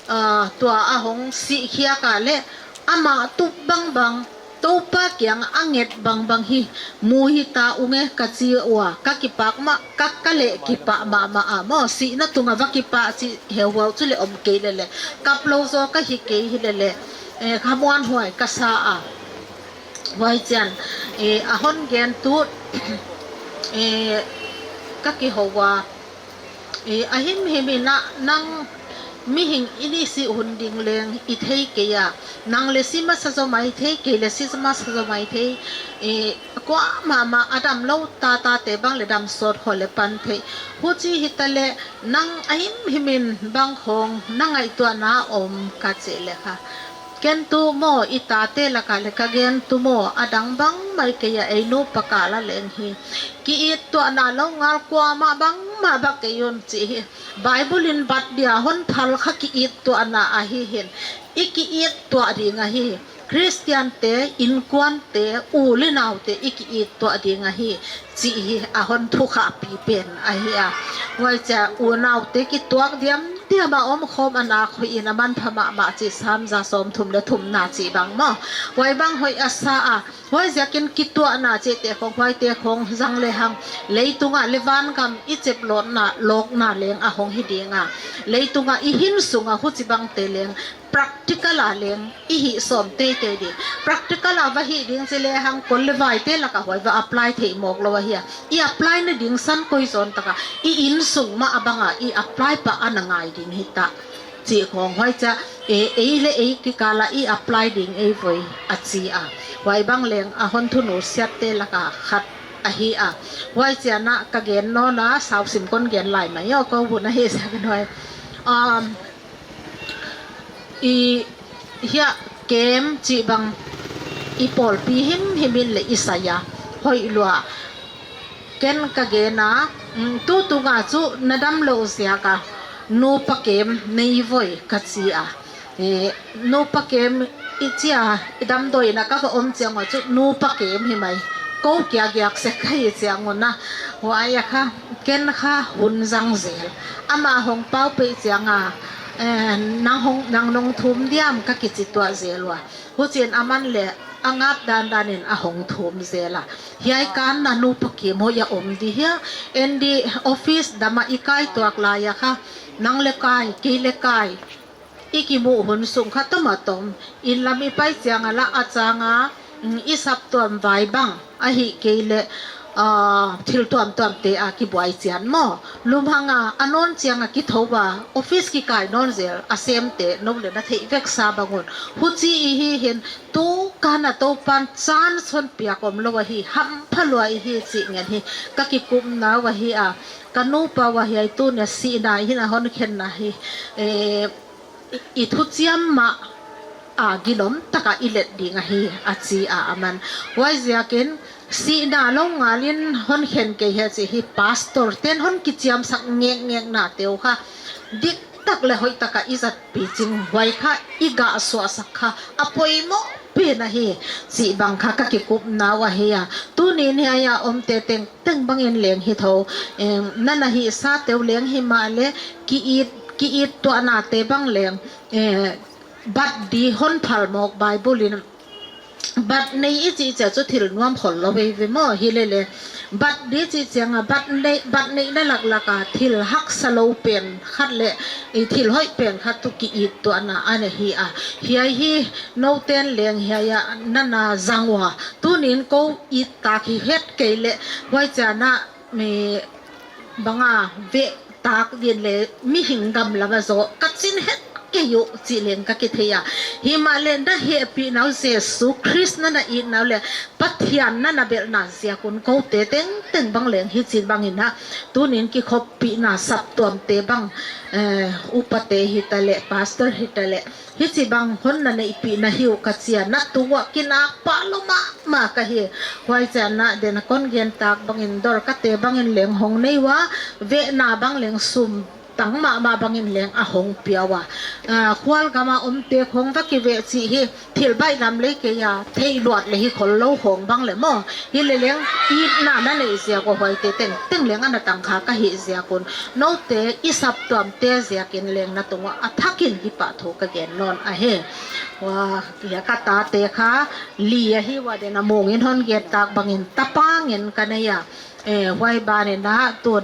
ah, tua a hong sih khiak a leh amah tup bangbang, Toupa kiang a nget bangbang hi mu hita ung e ka chi ua, ka kipak mah, ka, ka leh kipak mahmah a maw, sihna tung a va kipak chih heuhuau chu leh om kei lele, kap lou zaw ka hi kei hi lele, eh, kha muanhuai ka sa a. Huaichian, eh, a hon gen tu, eh, ka kihou ua, eh, a himhim in a nang mihing i ni sih hun ding leng i thei kei a, nang leh si masa zaw mai thei, kei leh si masa zaw mai thei, eh, kuamah mah a damlou tata te bang leh dam sawt khol leh pan thei. Huchi hita leh nang a himhim in bang khong na ngaihtuahna om ka chih leh kha. Ken tu maw, i tate lak a leh ka gen tu maw, a dang bang mai kei a, ei nupa kal a leng hi. Ki-it tuahna lou ngal kuamah bangmah bang kei un chih hi. Bible in bat dia hon phal kha ki-it tuahna ahi hi'n. I ki-it tuah ding ahi. Christian te, innkuan te, u leh nau te i ki-it tuah ding ahi. Chih hi a hon thukhahpi pen ahi a. Huaichia unau te kituak diamdiam a om khawm a nak hoih in a manpha mahmah chih Sam za sawmthum leh thumna chih bang maw. Huai bang hoih a sa a. Huaiziakin kituahna chihte khong, huaite khong zang lehang, leitung a leh vangam i chep lawkna, lawkna leng a hong hi ding a. Leitung a i hin sung a huchibang te leng practical a leng i hih sawm teitei ding. Practical a va hih ding chi lehang kol leh vai te lak a huai va apply theih mawk lou ahi a. I apply na ding san koi zawn tak a, i inn sung mah a bang a i apply pah a na ngai ding hita. Chih khong huaichia, eh, ei leh ei kikal a i apply ding ei voi a chi a. Huai bang leng a hon thunusiat te lak a khat ahi a. Huaichian a ka gen nawn a, sau sim kon gen lai mai aw, ka hun ahi sa ka nuai. Um, i hiah kem chih bang i pawlpi himhim in leh i sai a, hoih lua. Ken ka gen a, mm, tutung a chu na damlouh ziak a nupa kem nei voi ka chi a. Eh, nupa kem i chi a, i damdawi in a ka va om chiang ua chu nupa kem hi mai. Kou kia giak sek ka hi chiang un a. Huai a kha, ken kha hun zang zel. Amah hong pau peih chiang a, eh, nang hong, nang nong thum diam ka kichi tuah zel ua. Huchiin aman leh a ngap dandan in a hong thum zel a. Hiai kan na nupa kem hoih a om di hia. Endi office dam a i kai tuak lai a kha, nang leh kai, kei leh kai, i kimuh hun sung kha tom a tom. Inn lam i pai chiang a lah a chang a, mm, i saptuam vai bang ahihkeileh, ah, thil tuamtuam te a kibuai chian maw. Lumhang a, a nawn chiang a kithou a, office kikai nawn zel, a sem te, nou leh na theih vek sa bang un. Huchi i hi hi'n, tu kan a Toupan chance hon piak omlou ahi, hampha lua i hi chih ngen hi, ka kikupna uh ahi a, ka nupa uh ahi a, tuni a sihna hi'n a hon khenna hi, eh, i, i thuchiam mah a gilom tak a i let ding ahi a chi a aman. Huaiziakin sihna lou ngal in hon khen kei hi a chi hi pastor ten hon kichiamsak ngekngek na te uh kha. Dik tak leh hoih tak a i zatpi ching huai kha i gah suahsak kha a poimoh pen ahi chih bang kha ka kikupna uh ahi a. Tuni'n hiai a omte teng teng bang in leng hi thou, em, na na hihsa te uh leng himahleh ki-it, ki-it tuahna te bang leng, eh, bat di hon phal mawk Bible in Bat nei i chih chiang chu thil nuam khol lou veve maw, hilele. Bat di chih chiang a, bat nei, bat neihna laklak a thil haksa lou pen khat leh, i thil hoih pen khat tuh ki-it tuahna ana hi a. Hiai hi nouten leng hiai a na na zang ua. Tuni'n kou it tak hi het kei leh, huai chiang a mi bang a veh tak ding leh mihing gam lam a zaw ka chin het kei uh chih leng ka kithei a. Himahleh na hehpihna uh Jesu Khrist na na itna uh leh Pathian na na belhna ziak un koute tengteng bang leng hichi bangin a, tuni'n kikhoppihna saptuamte bang, eh, upate hitaleh, pastor hitaleh, hichi bang hon na neihpih na hi uh ka chi a, na tung uah kinak pah lou mahmah ka hi. Huai chiang a den a kon gen tak bangin dawrkate bangin leng hong nei ua, vehna bang leng sum tang mahmah bangin leng a hong pia ua. Ah, khual gam a omte khong va kiveh chih hi thil baihlam lei kei a, theih luat leh hi khol lou khong bang leh maw. Hilele leng itna na neih ziak ua huaite tengteng leng ana tangkha ka hih ziak un, noute i saptuamte ziakin leng na tung uah a thakin kipahthu ka gen nawn ahi. Ua, hiai ka tate kha li ahi ua, den a mungin hon gen tak bangin tapa ngen ka nei a. Eh, huai ban in a, tu a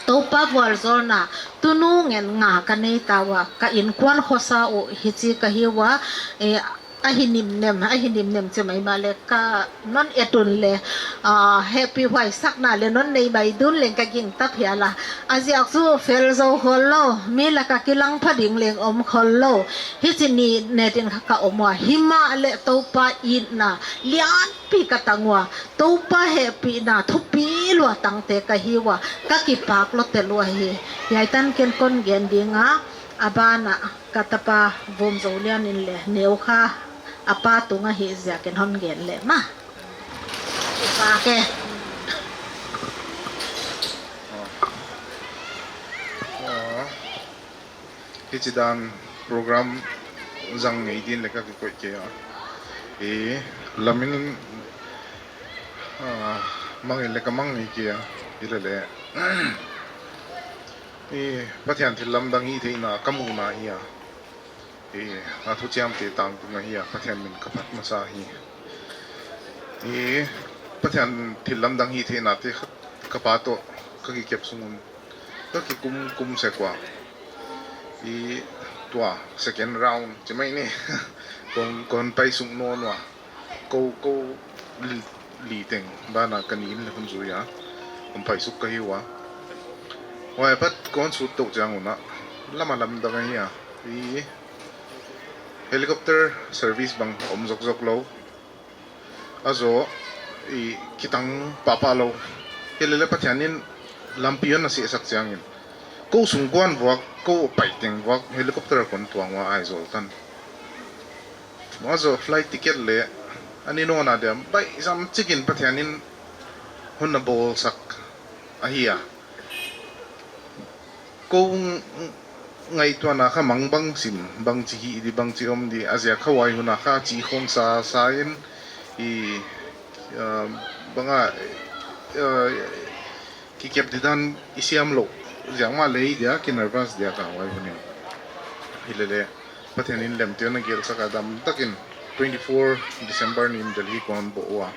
Toupa vualzawlna tunu ngen nga ka nei ta ua, ka innkuan khosa uh hichi ka hi ua, eh, a hi nimnem, a hi nimnem chi mai mahleh ka non et un leh, ah, hehpihhuai sakna leh non nei mai ding un leng ka gingta phial a. A ziak chu fel zou khol lou, mi lak a kilang pha ding leng om khol lou. Hichi ni netin kha ka om ua, himahleh Toupa itna lianpi ka tang ua, Toupa hehpihna thupi lua tangte ka hi ua, ka kipak lou tel ua hi. Hiai tan ken kon gen ding a, a ban a ka tapa Vumzolian in leng neu kha a pa tung ahih ziakin hon gen leh maw. Kipak e. Ah. Ah. Hichi dan program zang ngei ding leh ka kikoih kei a. I lamin, ah, mang in leh ka mang ngei kei a. Hilele. I Pathian thillamdang hihtheihna ka muhna hi a. I a thuchiamte tangtun ahi a, Pathian min ka phat masa hi. I Pathian thillamdang hihtheihnate khat ka pa toh ka kikep sung un ka kikum kum sek ua. I tua second round chi mai ni. Kon, kon pai suk nawn ua. Kou, kou li, li teng ban a ka ni in leng hon zui a, hon pai suk ka hi ua. Huai apat kon sut tou chiang un a, lam a lamdang ahi a. I helicopter service bang om zokzok lou. A zaw i kitang pahpah lou. Hilele Pathian in lampi ana sehsak chiangin, kou sungkuan vuak, kou pai teng vuak helicopter kon tuang ua Aizawl tan. A zaw flight ticket leh a ni nawn a dia baihzam chikin Pathian in hon na bawlsak ahi a. Kou ng-, ngaihtuahna kha mang bang sim, bangchi hih di, bangchi om di, a ziak kha huai hun a kha chi khong sa, sa in, i, uh, bang a, uh, kikep di dan i siam lou ziak mahleh dia, ki nervous dia ka huai hun in. Hilele, Pathian in lemte na gelsak a damtakin twenty-four December ni in Delhi kon bawh ua.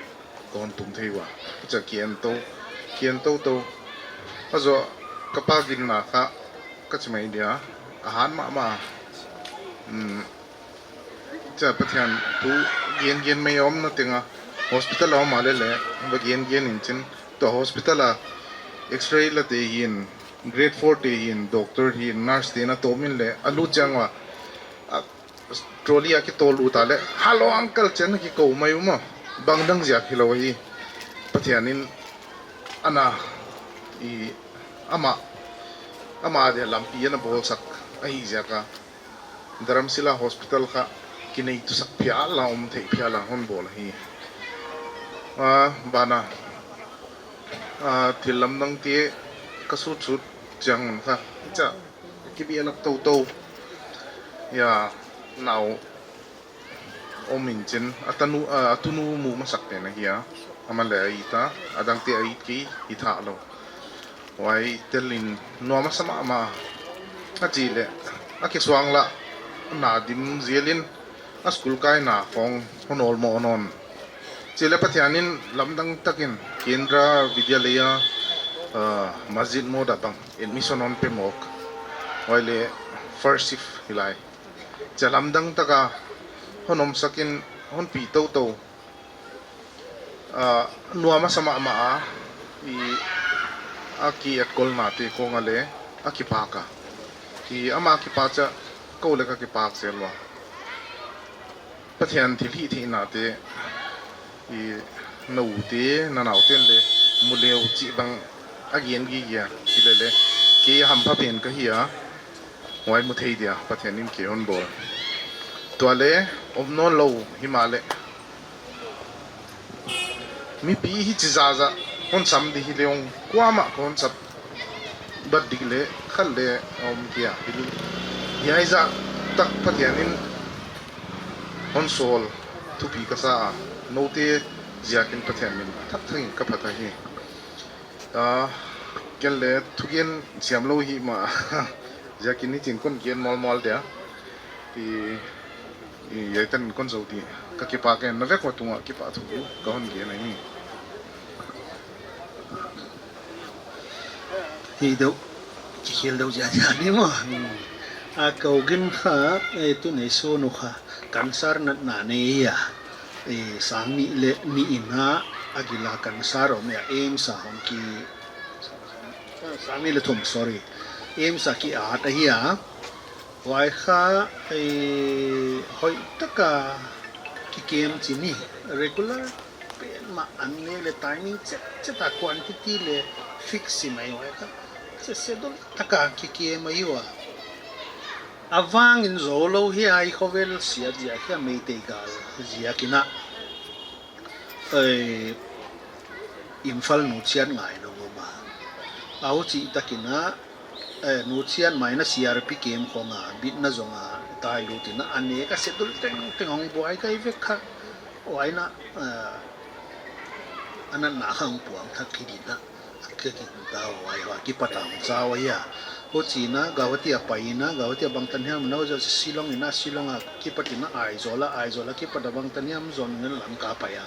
Kon tung thei ua. Chia ki en tou, ki en tou tou. A zaw ka pa ginna kha ka chi mai dia, a han mahmah. Hmm. Chia Pathian thu gen gen mai om na teng a hospital a om a lele, va gen gen in chin. Tua hospital a X-ray late hi in, grade four te hi in, doctor hi in, nurse te na tawm in leh, a lut chiang ua, a trolley a kitol ut a leh, "Hello, uncle," chi'n kikou mai uh maw. Bangdang ziak hilou hi. Pathian in ana, i, amah, amah dia lampi ana bawlsak ahih ziak a, Dharamsala Hospital kha kineitusak phial a, om theih phial a hon bawl ahi. A, ban a, a, thillamdangte ka sutsut chiang un kha, chia kibialap toutou. Ya, nau om in chin, a tanu, a, a tunu muh masak pen ahi a. Amah leh a it a, a dangte a it kei, i thah lou. Huai tel in nuam a sa mahmah. A chih leh, a kisuang lah, na dim zel in, A school kaina khong hon awlmoh nawn. Chih leh Pathian in lamdang takin Kendra Vidyalaya, ah, Masjid Moda bang admission hon pe mawk. Huai leh first shift hi lai. Chia lamdang taka hon omsak in hon pi toutou. Ah, nuam a sa mahmah a, i a ki-etkolna te khong ah leh a kipak a. I ama kipak chia kou leh ka kipak zel ua. Pathian thilhihtheihna te, i na u te, na nau te'n leh mu le uh chih bang a gen gige a, hilele, kei a hampha pen ka hi a, huai mu thei dia, Pathian in kei hon bawl. Tua leh, om nawnlou, himahleh. Mipi hichi zahzah, hon sam di hi leh ong, kuamah kon sap, bat dik leh, khat leh, om kia, hi leh. Hiai zah tak Pathian in, hon sawl, thupi ka sa a, noute ziakin Pathian min, thak thak in ka phat ahi. Ah, ken leh thugen siam lou hi mah. Ziakin hichi'n kon gen mawlmawl dia. I, i, hiai tan kon zou di. Ka kipak e, na vek ua tungah kipahthu ka hon gen ahi. Hi deuh, kikhel deuh ziahziah ni maw. Hmm. A kou gin kha, eh, tu nei sunu kha, cancer natna nei a. Eh, sang nih leh nih in a, a gila cancer om a, AIIMS a hong ki, sang nih leh thum, sorry. AIIMS a ki-at ahi a. Huai kha, eh, hoihtaka kikem chi ni, regular pen mah an ne leh timing chetchet a quantity leh fix hi mai huai kha. Che schedule taka kikem ahi ua. A vangin zoulou hiai khovel siat ziak hia Meitei gal ziakin a. Eh, Imphal nuchiat ngai nong om a. A huchih takin a, eh, nuchiat mai in a CRP camp khong a, bitna zong a, tai lut in a, a nek a schedule tengteng hong buai kai vek kha. Huai in a, eh, a natna kha hong puang thak hi din a. Ka ki ta huai hua kipat a hong zau ahi a. Huchiin a Guwahati a pai in a, Guwahati a bangtan hiam na, huchiin Shillong in a, Shillong a kipat in a Aizawl a, Aizawl a kipat a bangtan hiam Zoland lam ka pai a.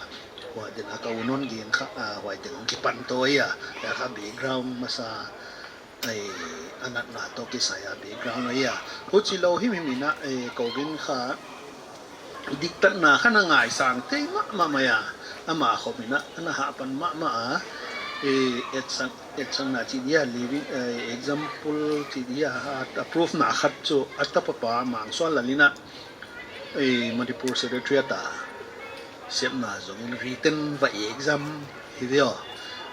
Huai din a ka u non gen kha, a, huai teng hong kipan tou ahi a. Huai kha background masa, ai, a natna toh kisai a background ahi a. Huchilou himhim in a, eh, kou gin kha, diktatna kha na ngaisang thei mahmah mai a, amah khop in a, ana hahpan mahmah a, eh, etsang, etsangna chi dia, living, eh, example chi dia, a, a proof na khat chu, a tapa pa Mangsuan Lal in a, eh, Manipur Secretariat a, sepna zong in written va exam hi ve aw.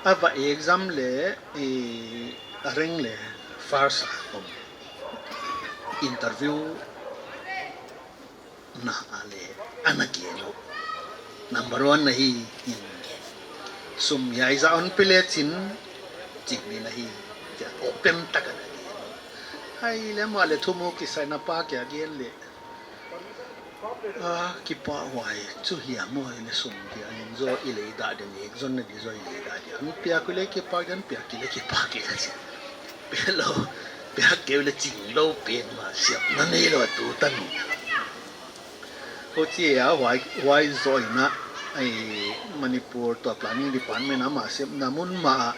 A va exam leh, eh, a rank leh first a om. Interview na a leh ana gen uh. Number one na hi in sum hiai zah hon pe leh chin, chin ni na hi, tia open tak ana gen uh. Hai leh amah leh thumu kisai na pa kia gen leh. Ah, kipahhuai chu hiam aw, i leh sum dia, in zaw i lei dah dia, nek zonna di zaw i lei dah dia. Hon piak uh leh kipak dia, hon piak kei leh kipak kei a chi. Piak lou, piak kei leh chin lou pen mah siam na nei lou a tu tan. Huchi a huai, huai zoh in a, ai, Manipur tua planning department a mah sepna mun mah,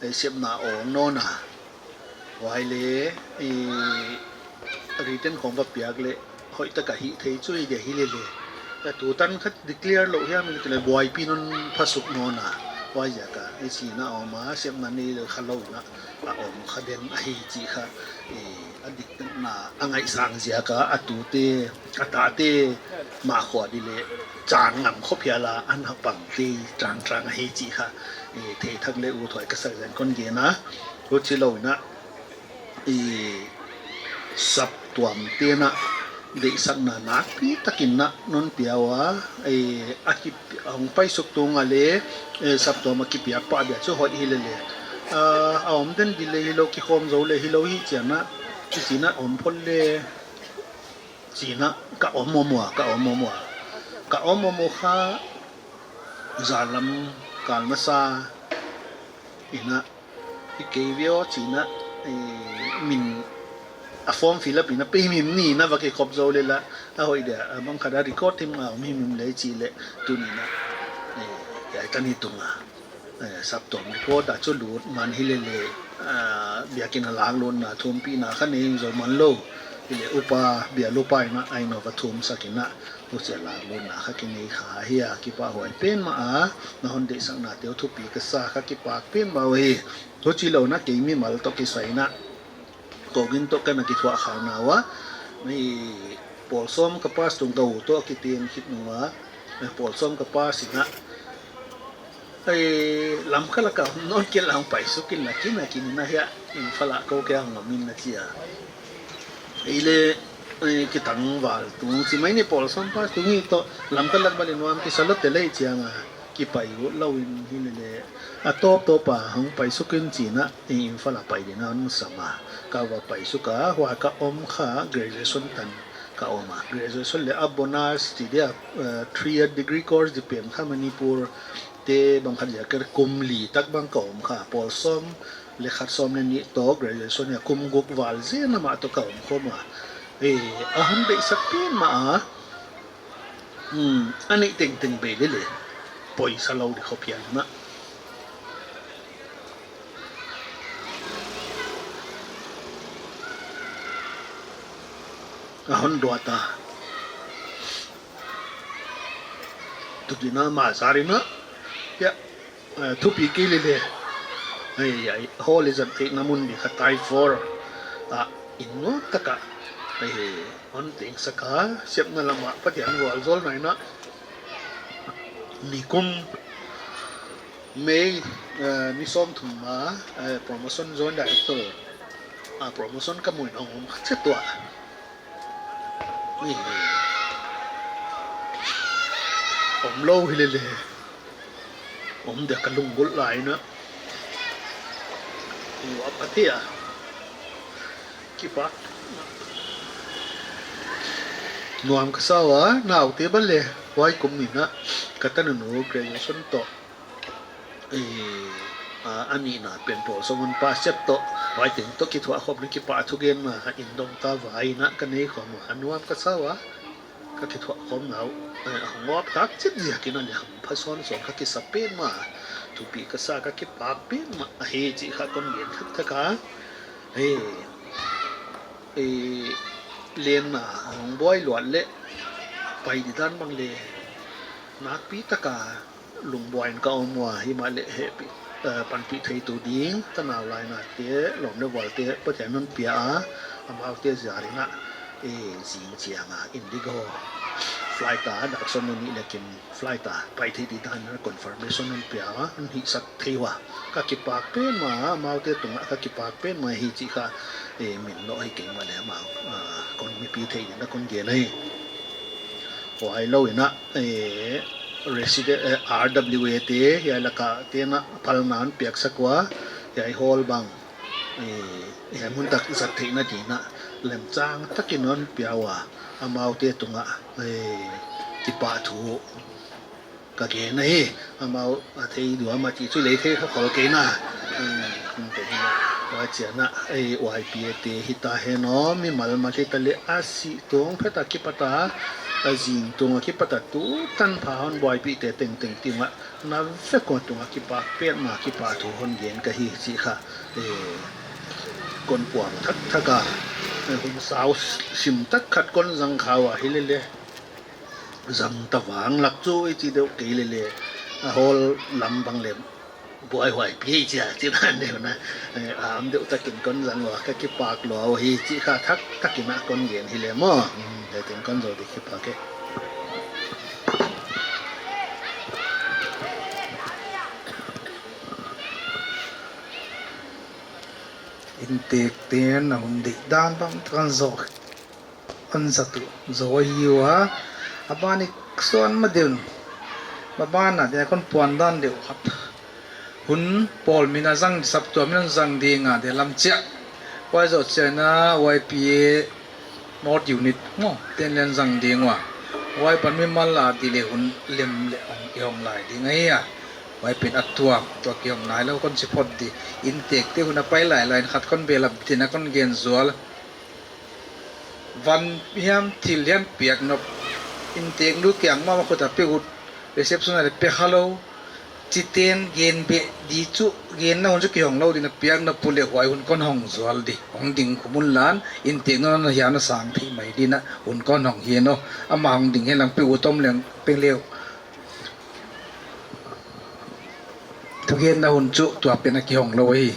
ai, sepna ong nawn a. Huai leh, i, written khong va piak leh, hoihtak a hih thei chu hi dia hi lele. A tu tan khat declare lou hiam i leh buaipi non phasuk nawn a. Huai ziak a, i chihna om a, sepna nei leh kha lou in a. A om kha den ahi chih kha, eh, a dikna a ngaihsang ziak a, a tute, a tate, mah khua di leh, chan ngam khop hial a, ana pang te, tangtang ahi chih kha, eh, thei thak leh ut huai ka sak zen kon gen a, huchilou in a, eh, saptuam te'n a, deihsakna nakpi takin a non pia ua, eh, a ki, a hong paisuk tung a leh, eh, saptuam a kipiak pah dia chu hoih hi lele. Ah, a om den di leh hilou, kikhawm zou leh hilou hi chiang a, i chihna om phot leh, chihna ka om om ua, ka om om ua. Ka om om ua kha, zan lam kal masa in a, i kei vio chihna, eh, min a form fill up in a pei mim ni na va kikhop zou leh la, a hoih dia, a bang khat a record thim a om himhim leh chi leh, tuni na, eh, hiai tan hi tung a. Eh, saptuam record a chu lut man hi lele, ah, biakin a lak lutna thumpihna kha nei zou man lou. Hi leh upa, bial upa in a, a inn uah va thum sak in a, huchia lak lutna kha kinei kha hi a, kipahhuai pen mah a, na hon deihsakna te uh thupi ka sa, ka kipak pen mah uhi. Huchi lou in a kei mimal toh kisai in a, kou gin toh ka na kithuah khak na ua. Ni pawl sawm ka pass tung ka u toh a kiten khit nung a. Eh, pawl sawm ka pass in a. Eh, Lamka lak a nawn kei lang pai suk in la kin a kin in a hiai. Imphal ah kou kia hong om in na chi a. Ei leh, eh, kitangval tung chi mai ni pawl sawm pass tung hi toh Lamka lak bang leh nuam kisa lou te leh chiang a. Kipai ut lou in hi lele. A tawp tawp a hong pai suk in chi in a, eh, Imphal a pai ding a hon sam a. Ka va pai suk a, huai ka om kha graduation tan ka om a. Graduation leh a bonus chi dia, eh, three year degree course di pen kha Manipur te bang khat ziak a kum li tak bang ka om kha. Pawl sawm leh khat sawm leh nih toh graduation a kum guk val zen a mah toh ka om khawm a. Eh, a hon deihsak pen mah a. Hmm, a neih tengteng bei lele. Poisa lou di khop hial na. A hon dua ta. Tukin a ma zar in a. Ya. Eh, thupi kei lele. Ai, ai, hall i zat theihna mun di kha tai for. Ah, in nuam tak a. Ai, hon teng sak a, sepna lam ah Pathian vualzawlna in a. Nikum May, eh, ni sawmthum a, eh, promotion joint director. Ah, promotion ka mu in a om kha chet ua. Ni. Om lou hi lele. Om dia ka lunggulh lai in a. Ni wa pa thei a. Kipak. Nuam ka sa ua, naute bang leh, huai kum ni in a, ka tanu nu graduation toh. Eh, a, a nihna pen pawl sawm hon pass chiat toh, huai teng toh kithuah khop in a kipahthu gen mah, in dong ta vai in a ka nei khawm ua, a nuam ka sa ua. Ka kithuah khawm na uh, eh, a hong ngawp khak chet ziak in a leh hampha sawnsawn ka kisa pen mah, thupi ka sa ka kipak pen mah, ahi chih kha kon gen thakthak a. Hei, eh, lenna hong buai luat leh, pai di dan bang leh, nakpi tak a, lungbuai in ka om ua, himahleh hehpih, eh, panpih theitu ding, tanau lainate, lawm leh vualte, Pathian in hon pia a, amaute ziak in a, eh, zing chiang a, Indigo flight a, dak sawm leh nih leh kim flight a, pai thei di dan in a confirmation hon pia a, hon hihsak thei ua, ka kipak pen mah, amaute tung a ka kipak pen mah hi chih kha, eh, min lou hi kei mahleh amau, ah, kon mipi thei ding in a kon gen ahi. Huai lou in a, eh, resident, eh, R W A te, hiai lak a te in a, palna hon piak sak ua, hiai hall bang, eh, hiai mun tak zat theihna di in a, lemchang tak in hon pia ua, amaute tung a, eh, kipahthu ka gen ahi, amau a thei duam a ti chu lei thei kha khol kei in a. Hmm, hmm, kei in a. Huai chiang a, eh, Y P A te hita hen aw, mimal mah hita leh a sih tung phet a kipat a, a zing tung a kipat a tu tanpha hon buaipih te tengteng tung a, na vek ua tung a kipak pen mah kipahthu hon gen ka hi chih kha, eh, kon puang thakthak a, eh, hun sau sim tak khat kon zang kha ua hi lele. Zang ta vang lak chu i chi deuh kei lele, a hall lam bang leh buaihuai pi chia chi dan deuh in a, eh, a om deuh tak in kon zang ua ka kipak lua uhi chih kha thakthak in a kon gen hi leh maw. Hmm, hiai teng kon zou di kipak e. Inntekte'n a hun deih dan bang tak in zou. Hon zat uh zou ahi ua, a ban i suan ma deuh in, ma ban a dia kon puan dan deuh khat. Hun pawl min a zang, saptuam min a zang ding a dia lam chiah. Huai zoh chiang in a Y P A North Unit maw, te'n leng zang ding ua. Huai pan mimal a di leh hun lem leh hong, i hong lai ding ahi a. Huai pen a tuam, tua kihong nailou kon chi phot di. Inntekte hun a pai lailai in khat kon belap ding in a kon gen zual. Van hiam thil hiam piak nop, inteknu kiang mah mah khut a pe ut, reception a leh pe kha lou. Chiten gen beh di chu, genna hun chu kihong lou ding a, piak nop uleh huai hun kon hong zual di. Hong ding khum unla, inteknu na hiam na sang thei mai ding a, hun kon hong hi nawn. Amah hong ding hen lang, pe ut om leng pe leh. Thugenna hun chu tua pen a kihong lou hi.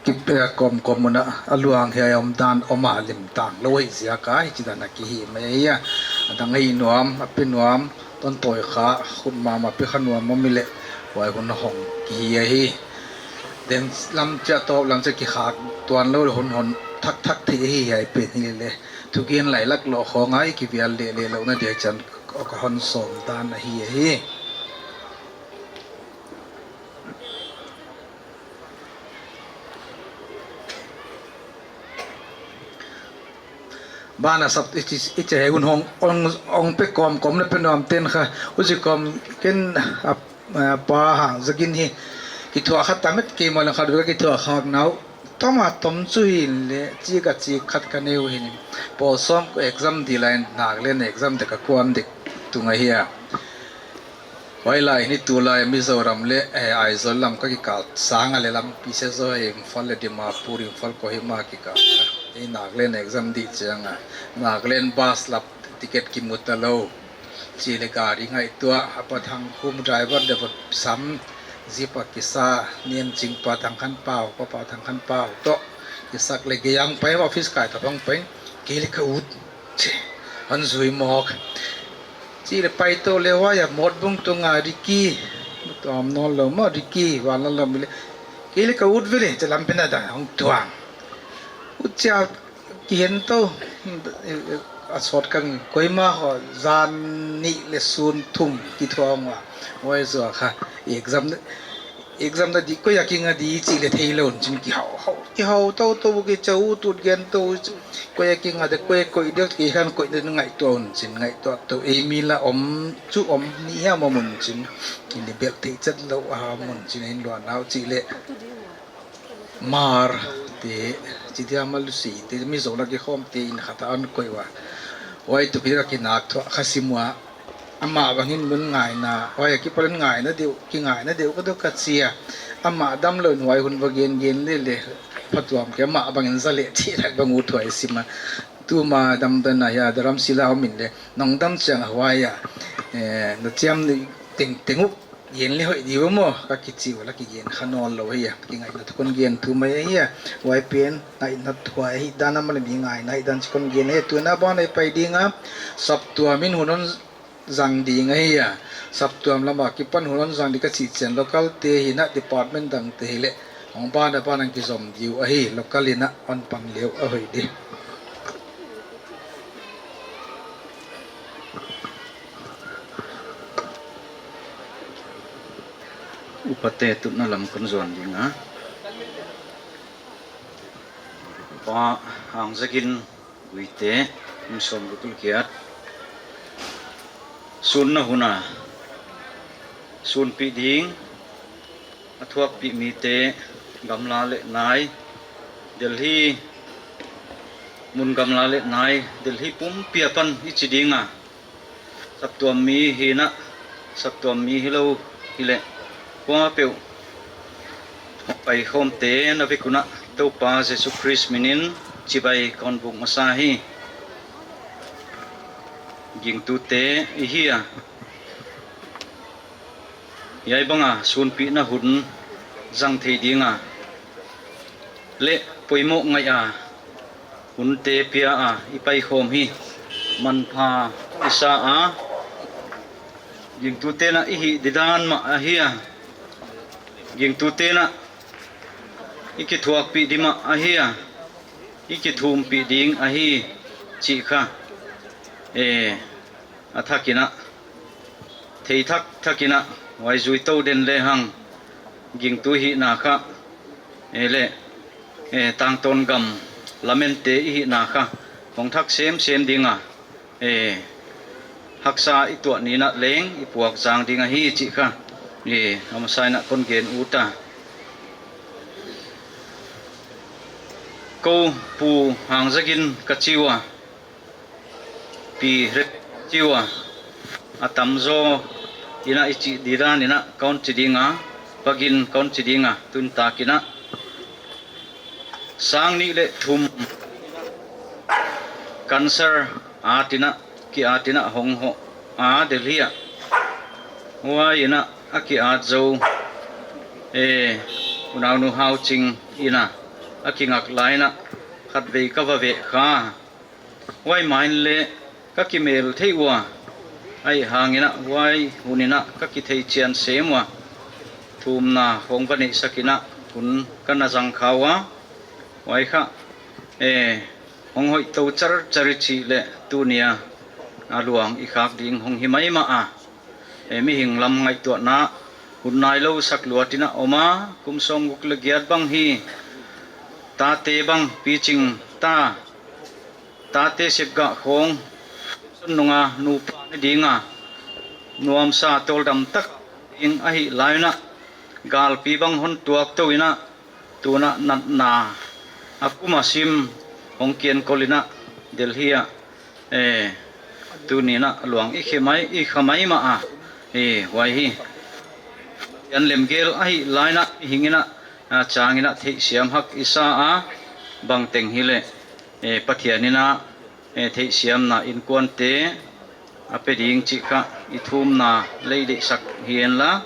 Kipe kawmkawm un a, a luang hiai omdan om a lim tang lou hi ziak a, hichidan a kihih mai ahi a. A dang ahi nuam, a pe nuam, ton tawi kha, khut mahmah pe kha nuam om i leh, huai hun hong kihih ahi. Den lam chia tawp lam chia kikhak tuan lou hun hon thakthak thei ahi hiai pen hi leh. Thugen lai lak lou khong a i kivial leh leh louhna dia chan ka hon sawm dan ahi ahi. Bana sap i chi, i chi hei hun hong, hong, hong pe kawmkawm na pe nuam ten kha, huchi kawm ken a, a, pa hang zagin hi. Kithuah kha ta met kei maw lang khat vek kithuah khak nau. Tom a tom chu hi leh, chik a chik khat ka nei uh hi. Pawl sawm exam di lai, nak leh exam dek a kuan dek tung ahi a. Huai lai hi tulai Mizoram leh, eh, Aizawl lam ka kikal sang a leh lampi se zaw hi Imphal leh Dimapur, Imphal Kohima kikal. Ei nak leh exam di chiang a. Nak leh bus lap ticket kimu ta lou. Chi leh gari ngaihtuah, a Pa Thangkhum driver deuh a sam, jeep a kisa, Nianching Pa Thangkhanpau, Pa, Pa Thangkhanpau toh. Kisak leh Geyang pai, office kai ta bang pai, kei leh ka ut. Chi, hon zui mawk. Chi leh pai tou leh huai a Motbung tung a Ricky, tuam nawn lou maw Ricky, van la lou mi leh. Kei leh ka ut vele, chi lam pen a dang hong tuang. Ut chia kihen tou, a sawt kang Kohima khua zan nih leh sun thum kithuah ua. Huai zoh kha, exam, exam na di, koi a kinga di chih leh theilou un chin kihou, hou, kihou tou tou, kicha ut ut gen tou, koi a kinga de, koi, koi deuh kei khan koi de ngaihtuah un chin, ngaihtuah tou, ei mi la om, chu om, ni hiam om un chin, kini bel thei chet lou a om un chin, in luan nau chih leh. Mar te, chi dia Malusi te, Mizo lak kikhawm te in khat a hon koih ua. Huai tukin ka kinak thuah kha sim ua. Amah bangin mun ngaihna, huai a kipan ngaihna deuh, kingaihna deuh ka deuh ka chi a. Amah damlou in huai hun va gen gen leh leh. Phatuam kei amah bangin za leh chih lak bang ut huai sim a. Tuma damdawi na hia, daram sila om in leh. Nong dam chiang a huai a. Eh, na chiam ni teng teng uh. Gen leh hoih di uh maw, ka kichi ua la kigen kha nawn lou hi a, kingaihna thu kon gen thu mai ahi a, huai pen ngaihna thu ahi dan a maw leh mi ngaihna hi dan chi kon gen hi, tuin a ban a i pai ding a, saptuam in hun hon zang ding ahi a, saptuam lam a kipan hun hon zang di ka chih chiang local te hi na department dang te hi leh, hong ban a ban a kizom di uh ahi, local in a hon pan leh a hoih di. Upate tutna lam kon zuan ding a. Pa Hangzagin Guite, kum sawmguk leh giat. Sunna hun a sunpih ding a thuakpih mite gamla leh nai, Delhi, mun gamla leh nai, Delhi pumpi apan i chi ding a. Saptuam mi hi na, saptuam mi hilou hi leh, kuapeuh paikhawmte na vek un a Toupa Jesu Khrist min in chibai kon buk masa hi. Gingtute i hi a, hiai bang a sunpihna hun zang thei ding a leh poimoh ngai a hunte pia a i paikhawm hi manpha i sa a. Gingtute'n a i hih didan mah ahi a, gingtute'n a i kithuakpih di mah ahi a, i kithumpih ding ahi chih kha, eh, a thak in a, thei thak thak in a, huai zui tou den lehang, gingtu hihna kha, eh, leh, eh, tangtawn gam lamente i hihna kha hong thak semsem ding a, eh, haksa i tuah ni in a leng i puak zang ding ahi chih kha, eh, a masa in a kon gen ut a. Kou Pu Hangzagin ka chi ua, Pi Rep chi ua, a tamzaw in a i chih didan in a ka hon chi ding a, Pagin ka hon chi ding a, tun tak in a. Sang nih leh thum cancer at in a, ki at in a hong hoh a Delhi ah. Huai in a a ki at zou, eh, unaunu Hauching in a a kingak lai in a khatvei ka va veh kha. Huai main leh ka kimel thei ua, ahihhang in a huai hun in a ka kithei chian sem ua. Thumna hong va neihsak in a hun ka na zang kha ua. Huai kha, eh, hong hoih tou char char i chih leh tuni a a luang i khak ding hong hi maimah a. Eh, mihing lam ngaihtuahna hun nailou sak luat in a om a, kum sawmguk leh giat bang hi, tate bang piching ta, tate sepgah khawng, nunga nupa ne ding a, nuamsa tawldam tak ding ahih lai in a, galpi bang hon tuak tou in a, tun a natna a kum a sim hong kian kol in a Delhi ah, eh, tuni in a luang i khe mai, i kha maimah a, eh, huai hi. Pathian lemgel ahih lai in a, mihing in a, a chang in a theihsiam hak i sa a, bangteng hileh, eh, Pathian in a, eh, theihsiamna inkuante a pe ding chih kha i thumna lei deihsak hi en la.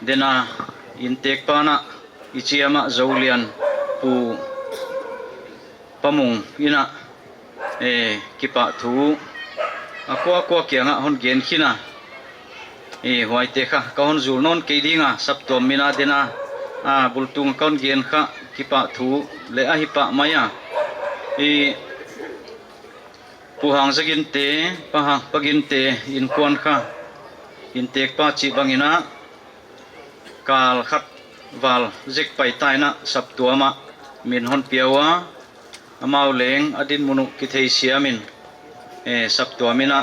Dena inntek pa in a i chiam a Zolian Pu Pa Mung in a, eh, kipahthu a kuakua kiang ah hon gen khin a. Eh, huaite kha ka hon zul nawn kei ding a, saptuam min a dena, a, bultung ka hon gen kha kipahthu leh ahi pah mai a. Eh, Pu Hangzagin te, Pa Hang, Pagin te inkuan kha, inntek pa chih bang in a, kal khat val zek pai ta in a saptuam ah min hon pia ua, amau leng a dinmun uh kitheisiam in, eh, saptuam in a,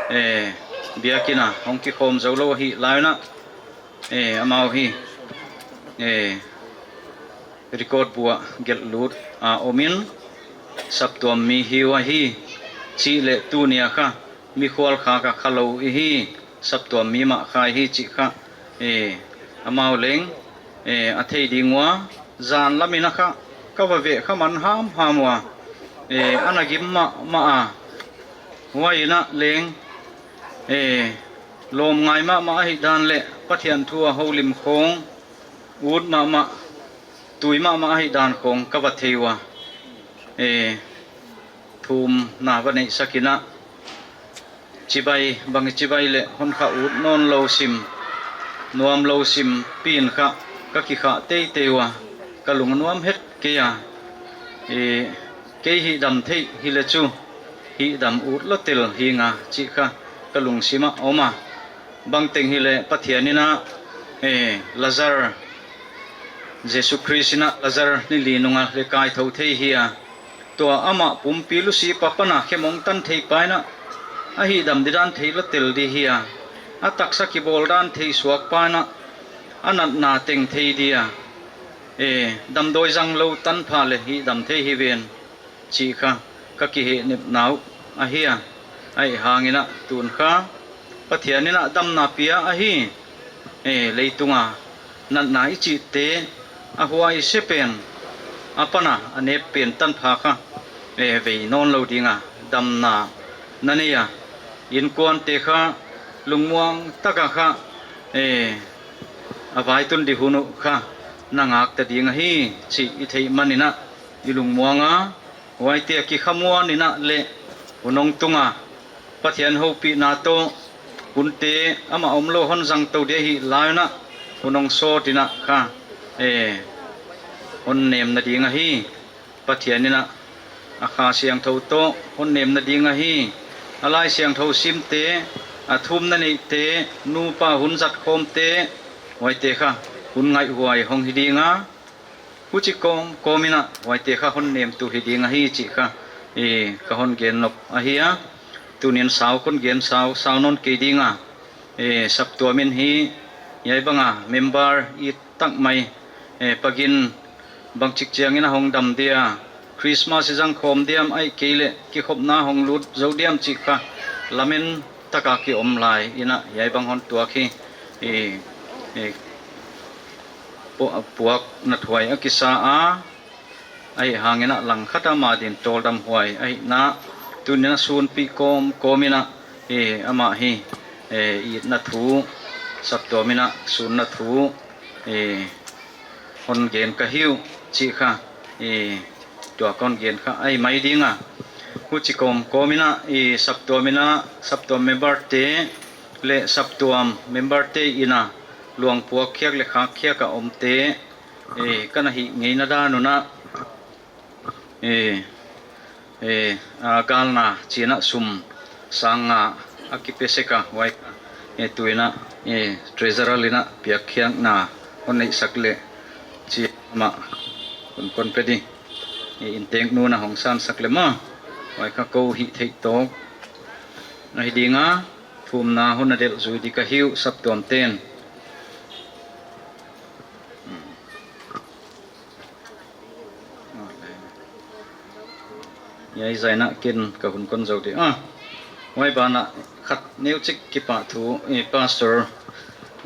eh, biakin a hong kikhawm zou lou ahih lai in a, eh, amau hi, eh, record bu ah gelh lut a om in, saptuam mi hi ua hi chih leh tuni a kha mikhual khak a kha lou i hi, saptuam mi mah kha i hi chih kha, eh, amau leng, eh, a thei ding ua, zan lam in a kha ka va veh kha man hamham ua, eh, ana gim mahmah a. Huai in a leng, eh, lawm ngai mahmah ahih dan leh Pathian thu a houlim khawng, ut mahmah, tui mahmah ahih dan khawng ka va thei ua. Eh, thumna va neihsak in a, chibai bang i chibai leh hon kha ut nawn lou sim, nuam lou sim pi in kha ka kikhah teitei ua, ka lung a nuam het kei a. Eh, kei hihdam theih hileh chu hihdam ut lou tel hi nga chih kha ka lungsim ah om a. Bangteng hileh Pathian in a, eh, Lazar, Jesu Khrist in a Lazar ni li nung a leh kai thou thei hi a. Tua amah pumpi lusi pa pan a khem hong tan thei pa in a, a hihdam didan thei lou tel di hi a. A taksa kibawl dan thei suak pa in a, a natna teng thei di a. Eh, damdawi zang lou tanpha leh hihdam thei hi ven chih kha ka kihehnepna uh ahi a. Ahihhang in a tun kha Pathian in a damna pia ahi. Eh, leitung a natna i chihte a huaise pen, a pan a a nep pen tanpha kha, eh, vei nawn lou ding a, damna na nei a, inkuante kha lungmuang tak a kha, eh, a vaitun di hun uh kha na ngak ta ding ahi chih i theih man in a i lungmuang a. Huaite a kikhamuan in a leh hun hong tung a, Pathian houpihna toh hunte amah omlou hon zang tou di ahih lai in a, hun hong sawt in a kha, eh, hon nemna ding ahi. Pathian in a, a Kha Siangthou toh hon nemna ding ahi. A Laisiangthou simte, a thumna neihte, nupa hun zat khawmte, huaite kha hun ngaihhuai hong hi ding a, huchi kawmkawm in a huaite kha hon nemtu hi ding ahi chih kha, eh, ka hon gen nop ahi a. Tuni'n sau kon gen sau, sau nawn kei ding a. Eh, saptuam in hi, hiai bang a member it tak mai, eh, pagin bangchik chiangin a hong dam dia, Christmas i zang khawm diam, ahihkeileh kikhopna hong lut zou diam chih kha lamen taka ki om lai in a, hiai bang hon tuak hi, eh, eh, pu-, puakna thuai a kisa a, ahihhangin a langkhat a ama din tawldam huai ahihna, tuni'n a sunpih kawmkawm in a, eh, amah hi, eh, itna thu, saptuam in a sunna thu, eh, hon gen ka hi uh chih kha, eh, tua ka hon gen kha ahi mai ding a. Huchi kawmkawm in a, eh, saptuam in a, saptuam member te leh saptuam member te in a luang puak khiak leh khak khiak a omte, eh, ka na hih ngeina dan un a, eh, eh, a galna chi'n a sum sang nga a kipe sek a, huai, eh, tu in a, eh, treasurer in a piak khiakna hon neihsak leh chi amah kon, kon pe di, eh, inntek nu'n a hong sansak leh maw, huai kha kou hih theih tawk ahi ding a, thumna hon na delh zui di ka hi uh saptuam ten. Hiai zah in a ken ka hun kon zou di. Ah, huai ban ah khat neuchik kipahthu, eh, Pastor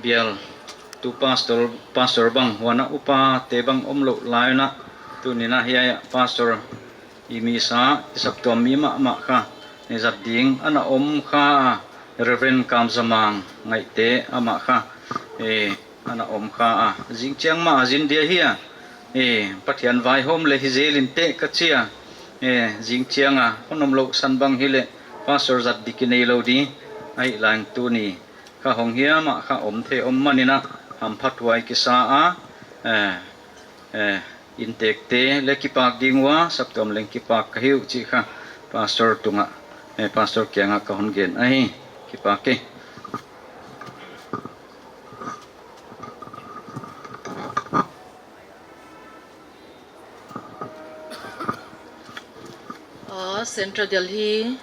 Bial, tu pastor, pastor bang huan a upate bang omlou lai un a, tuni'n a hiai ah pastor i misa, i saptuam mi mahmah kha, eh, zat ding ana om kha, Reverend Kamzamang Ngaihte amah kha, eh, ana om kha a. Zingchiang mah a zin dia hi a. Eh, Pathian vaihawm leh hi zel inteh ka chi a. Eh, zingchiang a hon omlouh san bang hileh pastor zat di ki neilou di. Ahihlang tuni kha hong hiam a kha om thei om man in a, hamphathuai kisa a. Eh, eh, inntekte leh kipak ding ua, saptuam leng kipak ka hi uh chih kha pastor tung ah, eh, pastor kiang ah ka hon gen ahi. Kipak e. Ah, Central Delhi,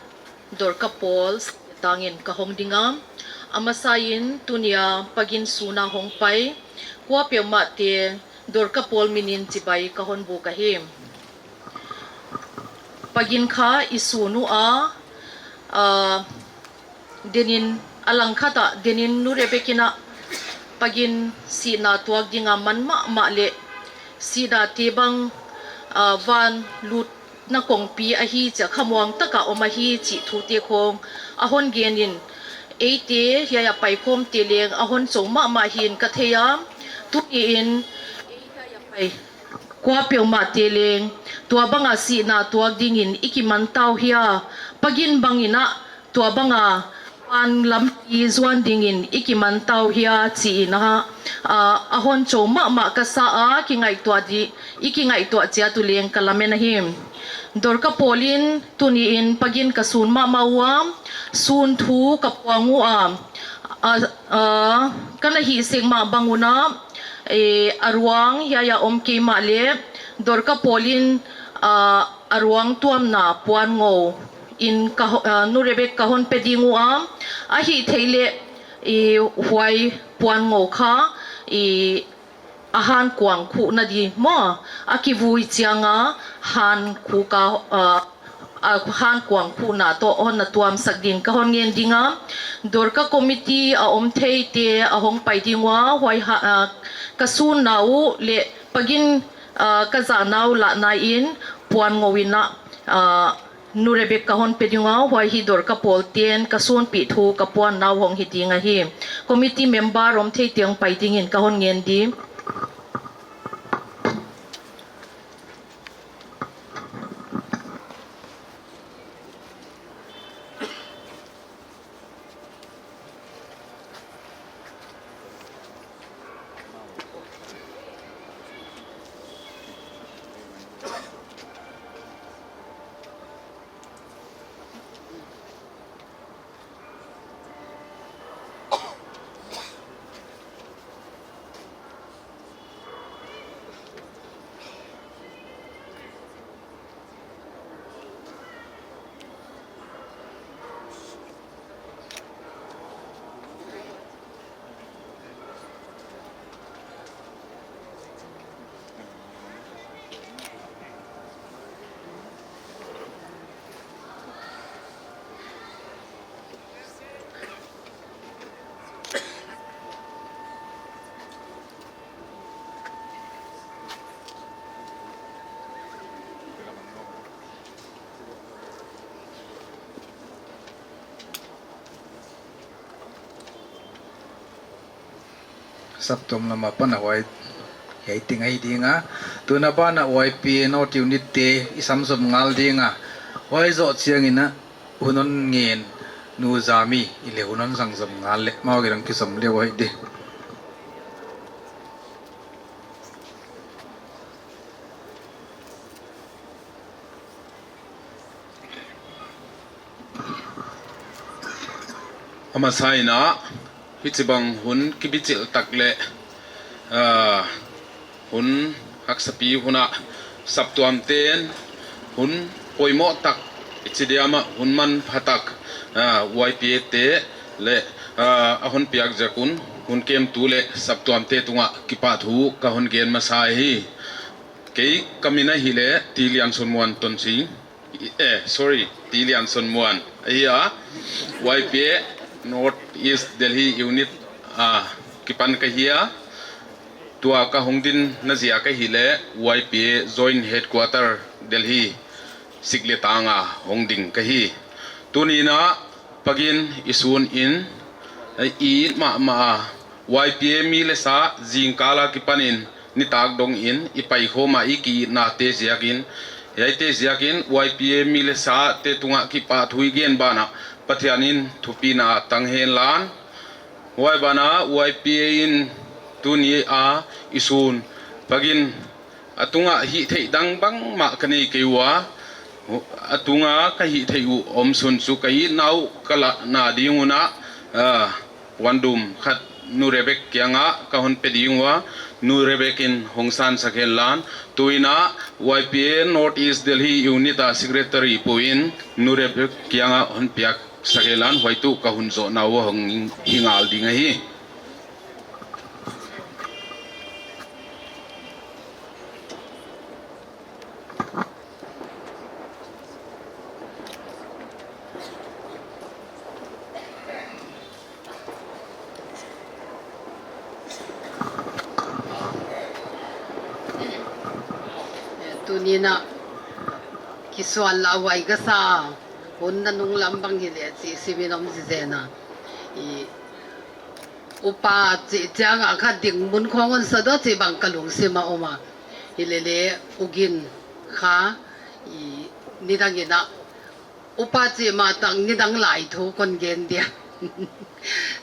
Dorka Pawl tangin ka hong ding a. A masa in tuni a pagin sun a hong pai kuapeuhmahte Dorka Pawl min in chibai ka hon buk ahi. Pagin kha i sun ua, ah, denin a langkhat ah, denin Nu Rebek in a pagin sihna tuak ding a man mahmah leh sihna te bang, ah, van lutna kongpi ahi chia khamuang taka om ahi chih thute khong a hon gen in, eite hiai a paikhawmte leng a hon chou mahmah hi'n ka thei a, tuni in ei hiai a pai kuapeuhmahte leng tua bang a sihna tuak dingin i kiman ta uh hia, pagin bang in a tua bang a van lampi zuan dingin i kiman ta uh hia chi in a, ah, a hon chou mahmah ka sa a, kingaihtuah di, i kingaihtuah chiat uh leng ka lamen ahi. Dorka Pawl in tuni in pagin ka sun mahmah ua, sun thu ka puang ua, ah, ah, ka na hih sek mah bang un a, eh, a ruang hiai a om kei mahleh, Dorka Pawl in, ah, a ruang tuamna puan ngou in ka ho-, ah, Nu Rebek ka hon pe ding ua, ahihtheih leh, i huai puan ngou kha, i a han kuang khuhna di maw, a kivui chiang a han khu ka, ah, a han kuang khuhna toh hon na tuamsak din ka hon ngen ding a. Dorka committee a om theite a hong pai ding ua, huai ha, ah, ka sunna uh leh pagin, ah, ka zahna uh lahna in puan ngou in a, ah, Nu Rebek ka hon pe ding ua, huai hi Dorka Pawl ten ka sunpih thu ka puanna uh hong hi ding ahi. Committee member om theite hong pai dingin ka hon ngen di. Saptuam lam apan a huai hiai teng ahi ding a. Tun a ban ah Y P A North Unit te i samzom ngal ding a. Huai zoh chiangin a hun hon ngen Nu Zami i le hun hon zang zom ngal le mau girang kizom le huai di. A masa in a, hichibang hun kibichilh tak leh, ah, hun haksapi hun a saptuam ten hun poimoh tak, i chi diam a hun manpha tak, ah, Y P A te leh, ah, a hon piak ziak un hun kemtu leh saptuam te tungah kipahthu ka hon gen masa hi. Kei ka min ahihleh Tilian Sunmuan Tonsing. Eh, sorry, Tilian Sunmuan ahi a, Y P A North East Delhi Unit a kipan ka hi a. Tua ka hong dinna ziak ahihleh Y P A Joint Headquarter Delhi Sikletang a hong ding ka hi. Tuni in a Pakin i sun in, eh, i it mahmah a, Y P A mi leh sa zingkal akipanin nitak dongin i paikhawm a, i ki-itnate ziakin, hiaite ziakin Y P A mi leh sa te tungah kipahthu i gen banah Pathian in thupina tang hen lan. Huai banah Y P A in tuni a i sun Pakin a tungah hihtheih dang bangmah ka nei kei ua, a tungah ka hihtheih uh omsun chu ka itna uh ka lahna ding un a, ah, puandum khat Nu Rebek kiangah ka hon pe ding ua, Nu Rebek in hong sansak hen lan. Tu in a Y P A North East Delhi Unit a Secretary pu in Nu Rebek kiangah hon piaksak hen lan, huai tuh ka hun zohna uh hong hi ngal ding ahi. Tuni in a kisuan lauhuai ka sa, hun nanung lam bang hileh chih simin om zizen a. I upa chih chiang a kha ding mun khong hon sa dua chih bang ka lungsim a om a. Hilele U Gin kha, i, nidang in a upa chih mah tang nidang lai thu kon gen dia.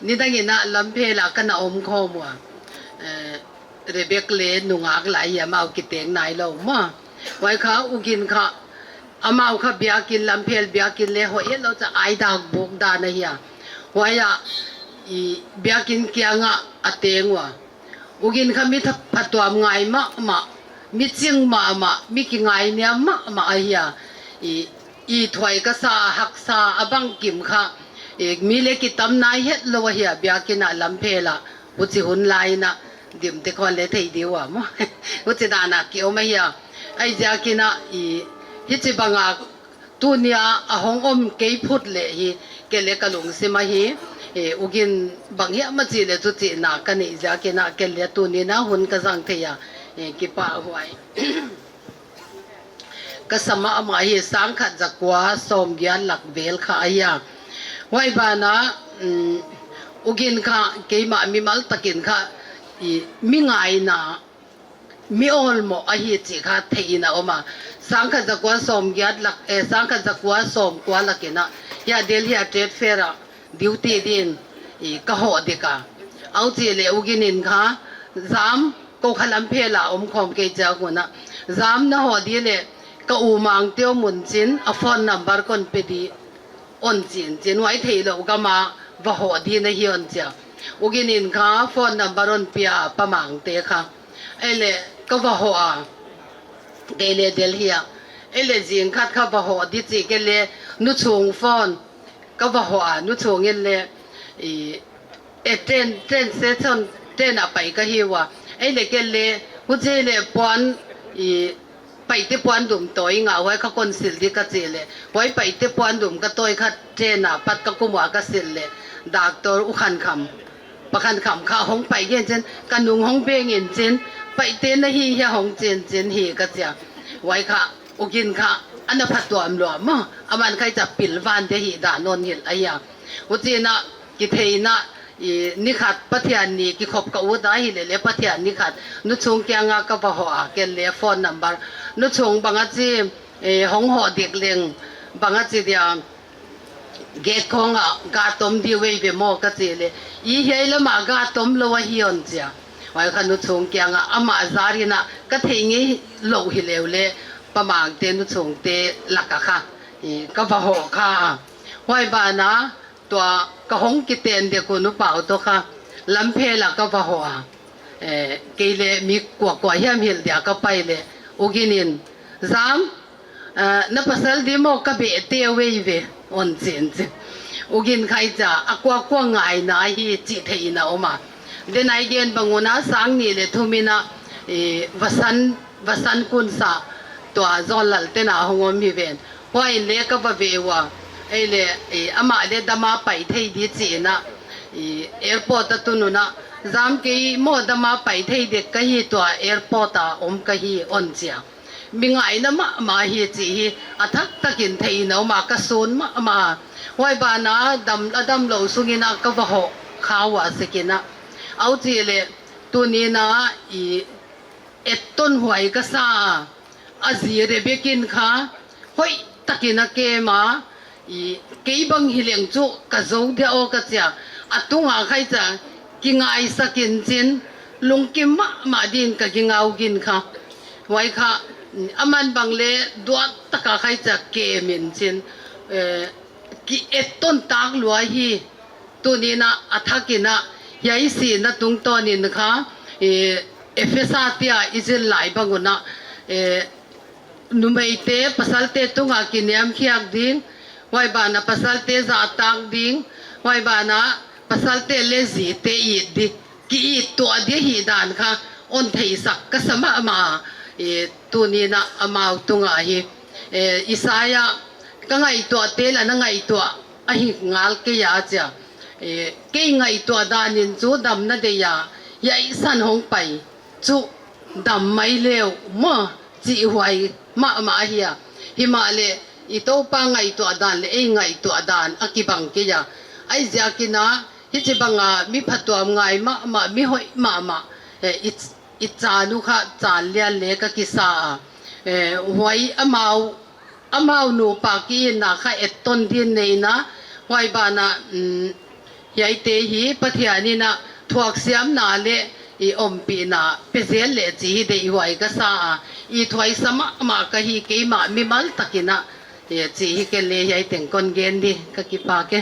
Nidang in a Lamphel a ka na om khawm ua. Eh, Rebek leh nungak lai hi a, amau kiteng nailou maw. Huai kha U Gin kha, amau kha biakin, Lamphel biakin leh hoih hetlou chia ai dak buk dan ahi a. Huai a, i, biakin kiangah a teng ua. U Gin kha mi tha-, phatuam ngai mahmah, mi ching mahmah, mi kingainiam mahmah ahi a. I, i thuai ka sa, haksa a bangkim kha, i, mi leh kitam nai hetlou ahi a, biakin a Lamphel a. Huchi hun lai in a, dim te khong leh thei di ua maw. Huchi dan a ki om ahi a. Huaiziakin a, i, hichibang a, tuni a a hong om kei phot leh hi, kei leh ka lungsim ahi, eh, U Gin bang hiam a chih leh chu chihna ka neih ziakin a kei leh tuni in a hun ka zang thei a, eh, kipahhuai ka sa mahmah hi. Sangkhat zakua sawmgiat lak vel kha ahi a. Huai banah, um, U Gin kha keimah mimal takin kha, i, mi ngaina mi awlmoh ahi chih kha theih in a om a. Sangkhat zakua sawmgiat lak, eh, sangkhat zakua sawmkua lak in a, hiai Delhi a Trade Fair a duty din, i, ka hoh dik a. Huchi leh U Gin in kha, zam, kou kha Lamphel a om khawm kei ziak un a, zam na hoh di leh ka u Mangte om un chin, a phone number kon pe di, hon chin chin, huai theilou gam a va hoh di na hi hon chi a. U Gin in kha phone number hon pia a, Pa Mangte kha. Ei leh ka va hoh a, kei leh Delhi a. Ei leh zing khat kha va hoh di chih kei leh Nu Chung phone ka va hoh a, Nu Chung in leh, i, eh, train, train station, train a pai ka hi ua. Ei leh kei leh, huchi leh puan, i, Paite puandum tawi nga, huai kha kon silh di ka chih leh, huai Paite puandum ka tawi kha train a pat ka kum ua ka silh leh, Doctor U Khankham, Pa Khankham kha hong pai gen chin, ka nung hong beng in chin, Paite na hi hia hong chin chin hi ka chi a. Huai kha, U Gin kha, ana phatuam lua maw, aman kha i cha pilvan te hi dan hon hilh ahi a. Huchi in a, kitheihna, I, ni khat Pathian ni kikhop ka ut a hileh leh Pathian ni khat Nu Chung kianga ka va hoh a, ken leh phone number. Nu Chung, bang a chi, eh, hong hoh dik leng, bang a chi dia, gate khong ah ga tom di uh eive maw ka chih leh, i, hiai lam ah ga tom lou ahi hon chi a. Huai kha Nu Chung kianga amah zar in a ka theih ngei lou hileh leh, Pa Mang te, Nu Chung te lak a kha, i, ka va hoh kha. Huai ban ah tua ka hong kiten dek uh Nu Pau toh kha lamphel ah ka va hoh a. Eh, kei leh mi kua kua hiam hilh dia ka pai leh, U Gin in, Zam, eh, na pasal di maw, ka beh teh uh eive, hon chi in chi. U Gin kha i chia, a kua kua ngaina hi chih theihna om a. Denai gen bang un a sang nih leh thum in a, eh, Vasan, Vasan Kunsa, tua Zawnlal te'n a hong om hi ven. Huai in leh ka va ve ua, ei leh, eh, amah leh dam a pai thei di chi in a, eh, airport a tun un a, Zam, kei maw dam a pai thei dek ka hi, tua airport a om ka hi, hon chi a. Mi ngaina mahmah hi chih hi a thak takin theihna om a, ka sun mahmah. Huai ban ah dam, a damlou sung in a ka va hoh kha ua sek in a. Huchi leh tuni in a, i, etton huai ka sa a. A zi Rebek in kha hoih takin a kem a, i, kei bang hileng chu ka zou dia aw ka chi a. A tung a kha i chia, kingaisak in chin, lungkim mahmah din ka ging a, U Gin kha. Huai kha, aman bang leh duat tak a kha i chia kem in chin, eh, ki etton tak lua hi. Tuni in a, a thak in a, hiai sihna tungtawn in kha, eh, Efesa te a i zil lai bang un a, eh, numeite pasalte tung a kiniamkhiak ding, huai ban ah pasalte zahtak ding, huai ban ah pasalte leh zite it di, ki-it tuah di ahihdan kha hon theihsak ka sa mahmah. Eh, tuni in a amau tung a hi, eh, Isaiah, ka ngaihtuahte lah na ngaihtuah ahi ngal kei a chi a. Eh, kei ngaihtuah dan in chu damna deih a, hiai san hong pai chu dam mai leh uh maw, chih huai mahmah ahi a. Himahleh i Toupa ngaihtuah dan leh ei ngaihtuah dan a kibang kei a. Huaiziak in a, hichibang a mi phatuam ngai mahmah, mi hoih mahmah, eh, i, i chan uh kha chan lian leh ka kisa a. Eh, huai amau, amau nupa ki-itna kha etton din nei in a, huai ban ah, mm, hiaite hi Pathian in a thuaksiamna leh i ompihna pe zel leh chih hi deihhuai ka sa a, i thuaisa mahmah ka hi, keimah mimal tak in a, eh, chih hi ken leh hiai teng kon gen di, ka kipak e.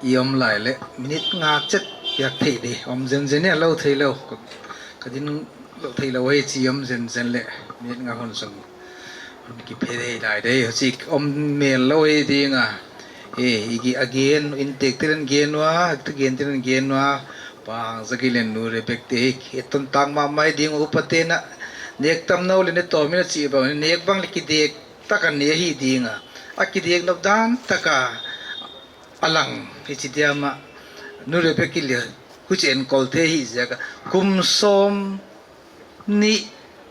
I om lai leh minute nga chet piak theih di, om zenzen e, lou theilou, ka, ka din lou theilou hi chi, om zenzen leh minute nga hon sung, hon kiphe dai dai di, huchi om mel lou hi ding a. Eh, i ki a gen, inntek te'n gen ua, a gen te'n gen ua, Pa Hang Za Gil leh Nu Rebek te hi etton tak mahmah ding, upate'n a nek tam nou leh ne tawm in a chih bang, nek bang leh kidek tak a ne hi ding a. A kidek nop dan tak a a lang hi chi diam a, Nu Rebek in leh huchi enkol thei hi ziak a, kum sawmnih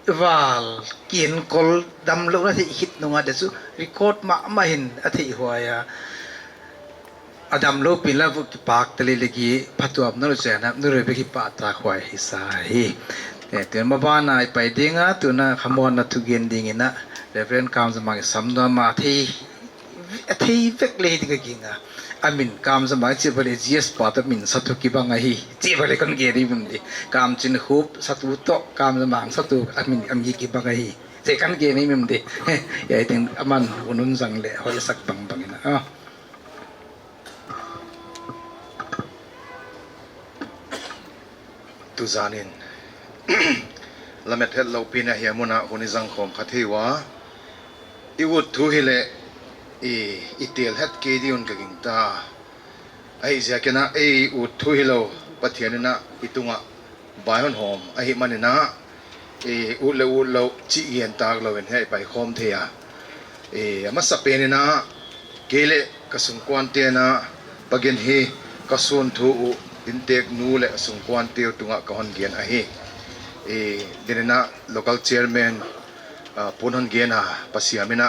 val kienkol damlouhna theih khit nung a, dia chu record mahmah in a theihhuai a. A damlou pi in leng kipak ta leh leh, ki phatuamna leh chiang a Nu Rebek kipahtakhuai hi sa hi. Eh, tun maban a i pai ding a, tun a khamuanna thugen ding in a, Reverend Kam Za Mang i sam nuam a, thei, thei vek leh hi ding ka ging a. A min Kam Za Mang chih bang leh G S pa toh min satu kibang ahi, chih bang leh kon gen i mun di. Kam Chin Khup satu toh Kam Za Mang satu a min, a min kibang ahi, chih kon gen i mun di. Hiai teng aman hun hon zang leh hoihsak bangbang in a. Ah. Tuzan in lamet hetlou pi in a hiai mun a hun i zang khawm kha thei ua. I ut thu hileh i, i tel het kei di un ka gingta. Huaiziak in a ei ut thu hilou, Pathian in a i tung a bai hon hawm ahihman in a, eh, ut leh ut lou chih gen tak lou in hiai pai khawm thei a. Eh, a masapen in a, kei leh ka sungkuante'n a, Pa Gin hi ka sun thu uh, inntek nu leh sungkuante uh tung a ka hon gen ahi. Eh, din in a local chairman, ah, pu'n hon gen a, Pa Siam in a,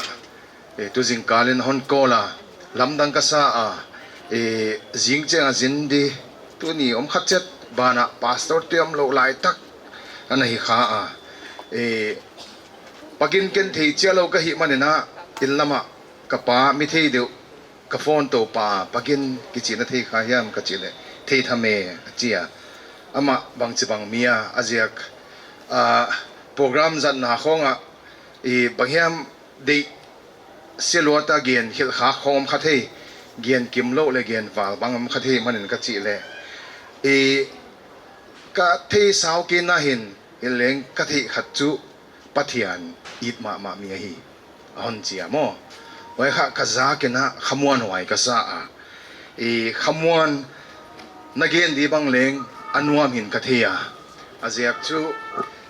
eh, tu zingkal in hon call a, Lamdang ka sa a, e, zing chiang a zin di, tuni om khat chiat banah pastor te omlou lai tak ana hi kha a. E, Pa Gin ken thei chiat lou ka hih manin a, inn lam ah ka pa mi thei deuh, ka phone tou pa, Pa Gin kichi na thei kha hiam ka chih leh, thei tham e, a chi a. Amah bangchibang mi a, a ziak, a, program zatna khong ah, i bang hiam deih se lua ta gen hilh kha khong om kha thei, gen kim lou leh gen val bang om kha thei manin ka chih leh, i ka thei sau kei na hin, hileng ka theih khat chu Pathian it mahmah mi ahi, a hon chi a maw. Huai kha ka zak in a khamuanhuai ka sa a. I khamuan na gen di bang leng a nuam hi'n ka thei a. A ziak chu,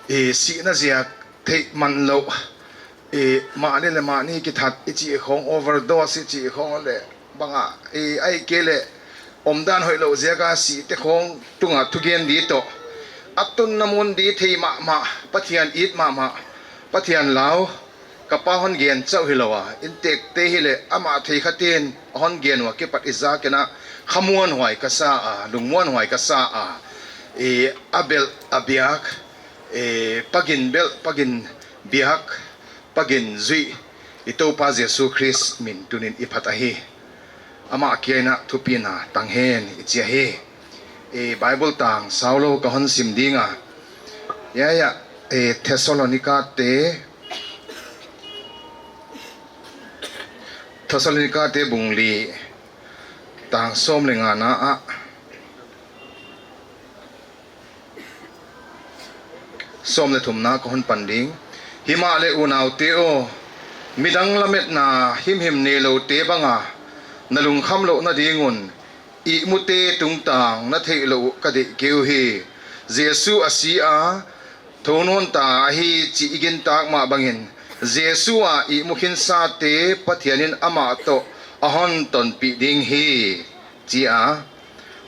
i sihna ziak theih man lou. I mahni leh mahni kithat i chih khong, overdose i chih khong leh bang a, i ahihkeileh omdan hoihlou ziak a sih te khong tung a thugen di toh, a tunna mun di thei mahmah, Pathian it mahmah, Pathian lau, ka pa hon gen chauh hilou a, inntekte hileh amah thei khat in a hon gen ua kipat i zak in a khamuanhuai ka sa a, lungmuanhuai ka sa a. I a belh a biak, e, Pa Gin belh, Pa Gin biak, Pa Gin zuih, i Toupa Jesu Khrist min tuni'n i phat ahi. Amah kia in a thupina tang hen i chi ahi. E, Bible tang sau lou ka hon sim ding a. Ya, ya, e, Thessalonica te, Thessalonica te bung li, tang sawm leh ngana ah, sawm leh thumna ka hon pan ding. Himahleh unaute aw, midang lametna himhim neiloute bang a na lungkham louhna ding un, ihmute tungtang na theih louh uh ka deih kei uhi. Jesu a si a, thou nawn ta ahi chih i gintak mah bangin, Jesu a ihmu khinsate Pathian in amah toh a hon tonpih ding hi, chi a.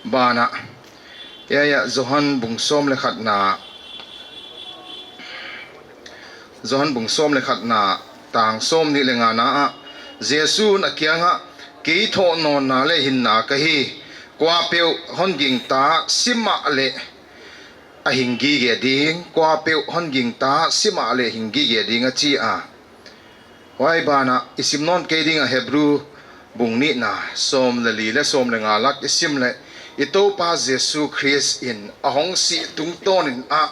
Banah, ya, ya, Johan bung sawm leh khatna, Johan bung sawm leh khatna, tang sawmnih leh ngana ah, Jesu'n a kiang ah, kei thohnawnna leh hinna ka hi, kuapeuh hon gingta si mahleh a hing gige ding, kuapeuh hon gingta si mahleh hing gige ding, a chi a. Huai banah i sim nawn kei ding a, Hebru bung nihna, sawm leh li leh sawm leh nga lak i sim leh, i Toupa Jesu Khrist in a hong sih tungtawn in a,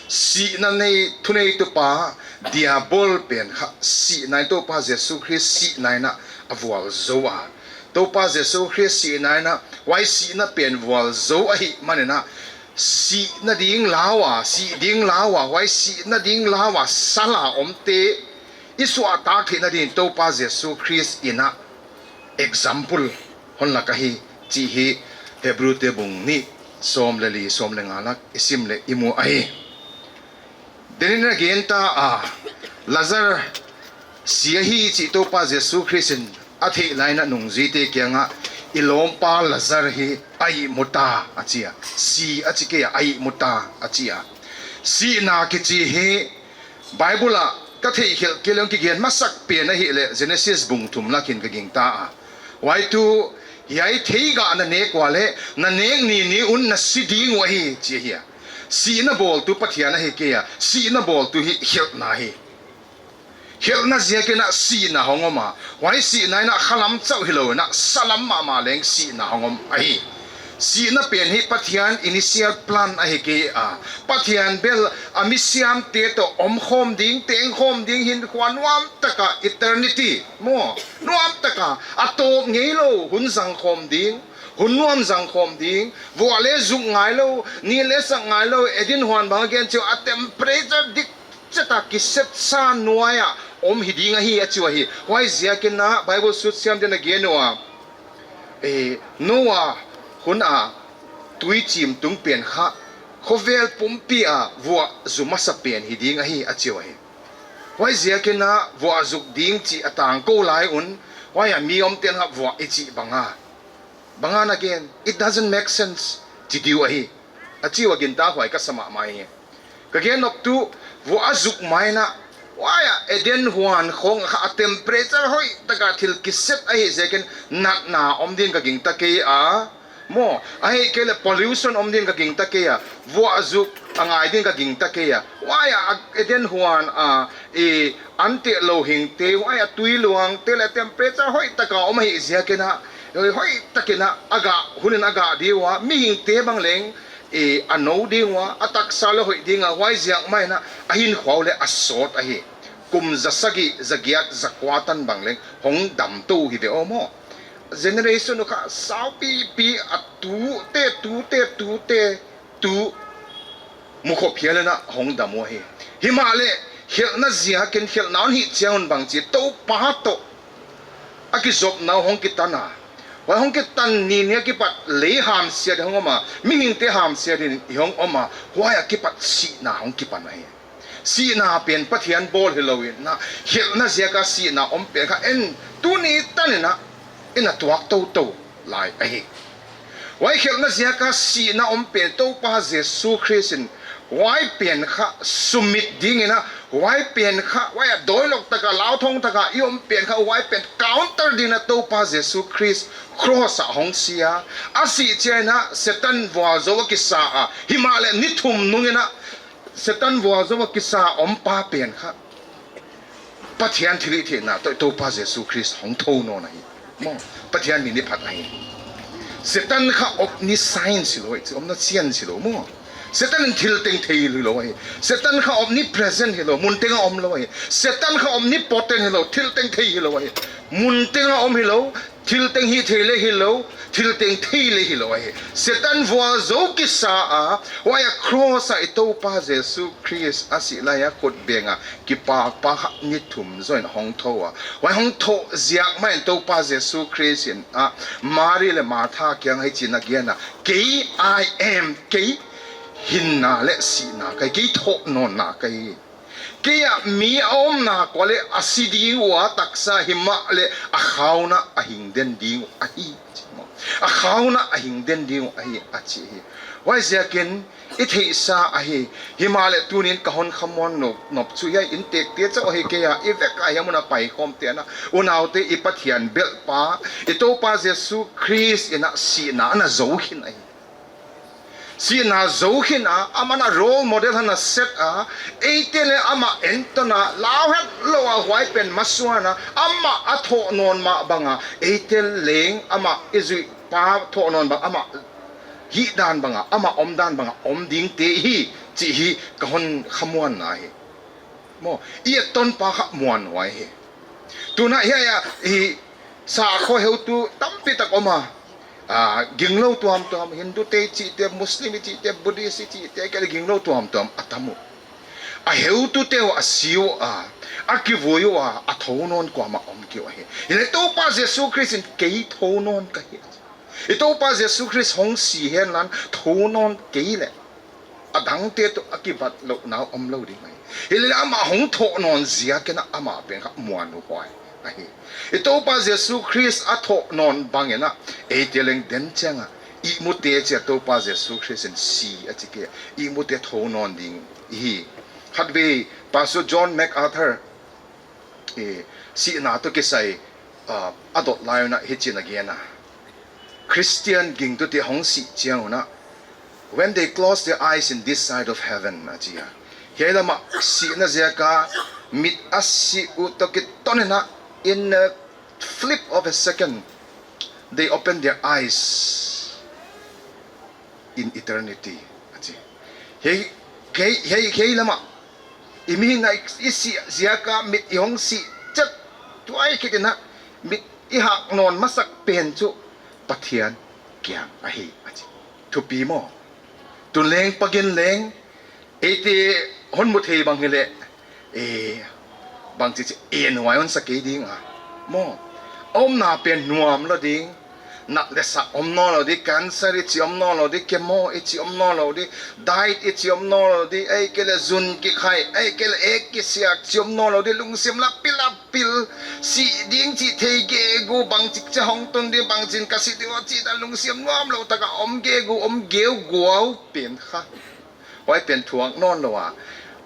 sihna nei, thuneitu pa, Diabol pen kha sihna in, Toupa Jesu Khrist sihna in a vualzou a. Toupa Jesu Khrist sihna in a, huai sihna pen vualzou ahih manin a, sihna ding lau a, sih ding lau a, huai sihna ding lau a sal a omte i suahtak theihna dingin Toupa Jesu Khrist in a example hon lak ahi chih hi Hebrute bung nih, sawm leh li, sawm leh nga lak i sim leh i mu ahi. Denin a gen ta a, Lazar si ahi chih Toupa Jesu Khrist in a theih lai in a nungzuite kiang ah, i lawmpa Lazar hi a ihmu ta, a chi a. Si a chi kei a, a ihmu ta, a chi a. Sihna kichi hi Bible ah ka theihkhelh kei leh kigen masak pen ahihleh Genesis bung thum lak in ka gingta a. Huai tu, hiai theigah na nek ua leh, na nek nini un na si ding uh ahi, chi ahi a. Sihna bawltu Pathian ahi kei a, sihna bawltu hi khelhna hi. Khelhna ziak in a sihna hong om a, huai sihna in a khalam chauh hilou in a salam mahmah leng sihna hong om ahi. Sihna pen hi Pathian initial plan ahi kei a. Pathian bel a misiamte toh omkhawm ding, tengkhawm ding, hinkhua nuam tak a eternity maw, nuam tak a, a tawp ngeilou hun zangkhawm ding, hun nuam zangkhawm ding, vuah leh zuk ngailou, ni leh sak ngailou, Eden huan bang a gen chiu a temperature dik chiat a kisepsa nuai a om hi ding ahi a chi uh ahi. Huaiziakin a Bible sutsiamte'n a gen ua, eh, Noah hun a tuichim tung pen kha khovel pumpi a vuah zu masa pen hi ding ahi a chi uh ahi. Huaiziakin a vuah zuk ding chih a tangkou lai un, huai a mi omte'n kha vuah i chih bang a, bang a na gen, it doesn't make sense chi diu ahi a chi ua, gintakhuai ka sa mahmah hi. Ka gen nop tu, vuah a zuk mai in a, Huai a Eden huan khong kha a temperature hoih taka thil kiset ahih ziakin natna om ding ka gingta kei a. Maw, ahihkeileh pollution om ding ka gingta kei a. Vuahzuk a ngai ding ka gingta kei a. Huai a Eden huan a, i, an teh lou hingte, huai a tui luangte leh temperature hoih taka om ahih ziakin a, hoih takin a, a gah, hun in a gah di ua, mihingte bang leng, i, a nou ding ua, a taksa leh hoih ding a, huaiziak mai in a, a hinkhua uh leh a sawt ahi. Kum za sagih, za giat, za kua tan bang leng hong dam tou hi ve aw maw. Generation uh kha saupipi a tute, tute, tute, tu mukhop hial in a hong dam uh ahi. Himahleh, khelhna ziakin khelhna hon hih chiang un bangchi Toupa toh a kizopna uh hong kitan a. Huai hong kitan ni ni a kipat lei hamsiat hong om a, mihingte hamsiat in i hong om a, huai a kipat sihna hong kipan ahi. Sihna pen Pathian bawl hilou in a, khelhna ziaka sihna om pen kha en tuni tan in a, i na tuak toutou lai ahi. Huai khelhna ziaka sihna om pen Toupa Jesu Khrist in, huai pen kha sumit ding in a, huai pen kha, huai a dawilok taka, lauthawng taka i om pen kha, huai pen counter ding in a Toupa Jesu Khrist cross ah hong si a. A sih chiang in a Setan vualzou a kisa a. Himahleh ni thum nung in a Setan vualzou a kisa ompa pen kha Pathian thilhihtheihna toh Toupa Jesu Khrist hong thou nawn ahi. Maw, Pathian min i phat ahi. Setan kha omniscience hilou, omniscient hilou maw. Setan in thil teng thei hilou ahi. Setan kha omnipresent hilou, mun teng a om lou ahi. Setan kha omnipotent hilou, thil teng thei hilou ahi. Mun teng a om hilou, thil teng hih thei leh hilou, thil teng thei leh hilou ahi. Setan vualzou kisa a, huai a cross a i Toupa Jesu Khrist a sih lai a khut beng a kipakpa kha ni thum zoh in hong thou a. Huai hong thou ziak mai in Toupa Jesu Khrist in a Mari leh Martha kiang ah hichi'n a gen a, kei I am, kei hinna leh sihna ka hi, kei thohnawnna ka hi. Kei ah mi a omna kualeh a si ding ua, taksa himahleh a khauna a hing den ding uh ahi, chi maw. A khauna a hing den ding uh ahi, a chi hi. Huaiziakin i theihsa ahi. Himahleh tuni'n ka hon khamuan nop, nop chu hiai inntekte chauh ahi kei a, i vek a hiam un a paikhawmte na, unaute, i Pathian belhpa, i Toupa Jesu Khrist in a sihna ana zou khin ahi. Sihna zou khin a, aman a role model hon a set a, eite leng amah entawn a, lau hetlou a huai pen masuan a, amah a thohnawn mah bang a, eite leng amah i zuihpa thohnawn bang, amah hihdan bang a, amah omdan bang a om dingte i hi, chih hi ka hon khamuanna hi. Maw, i ettonpa kha muanhuai hi. Tuna hiai a, i sakhaw heutu tampi tak om a. Ah, ginglou tuamtuam, Hindu te i chihte, Muslim i chihte, Buddhist i chihte, kei leh ginglou tuamtuam a tam uh. A heutute uh a si ua, a kivui ua, a thou nawn kuamah om kei uh ahi. Hileh Toupa Jesu Khrist in kei thou nawn ka hi. I Toupa Jesu Khrist hong si henla thou nawn kei leh, a dangte toh a kibatlouhna om lou ding ahi. Hileh amah hong thohnawn ziakin a amah pen kha muanhuai ahi. I Toupa Jesu Khrist a thohnawn bangin a, eite leng den chiang a ihmute chia Toupa Jesu Khrist in si a chi kei, ihmute thou nawn ding i hi. Khatvei Pastor John MacArthur, eh, sihna toh kisai, ah, a dot lai un a hichi'n a gen a. Christian gingtute hong sih chiang un a, when they close their eyes in this side of heaven, a chi a. Hiai lam a sihna ziak a mit a si uh toh kiton in a, in a flip of a second, they open their eyes in eternity, a chi. Hiai, hiai, hiai, hiai lam a, i mihing a i, i sih ziak a mit i hong sih chet tuai khit in a, mit i hak nawn masak pen chu Pathian kiang ahi, a chi. Thupi maw. Tun leng pagin leng, eite hon mu thei bang hileh, eh, bangchi chi, eh, nuai hon sa kei ding a. Maw, a omna pen nuam lou ding, nat leh sah om nawn lou di, cancer i chih om nawn lou di, chemo i chih om nawn lou di, diet i chih om nawn lou di, ahihkeileh zun kikhai, ahihkeileh ek kisiak chih om nawn lou di, lungsim la pil la pil, sih ding chih thei gegu, bangchik chia hong tun di, bangchi'n ka si di uh chih dan lungsim nuamlou taka om gegu, om geuguau pen kha. Huai pen thuak nawn lou a,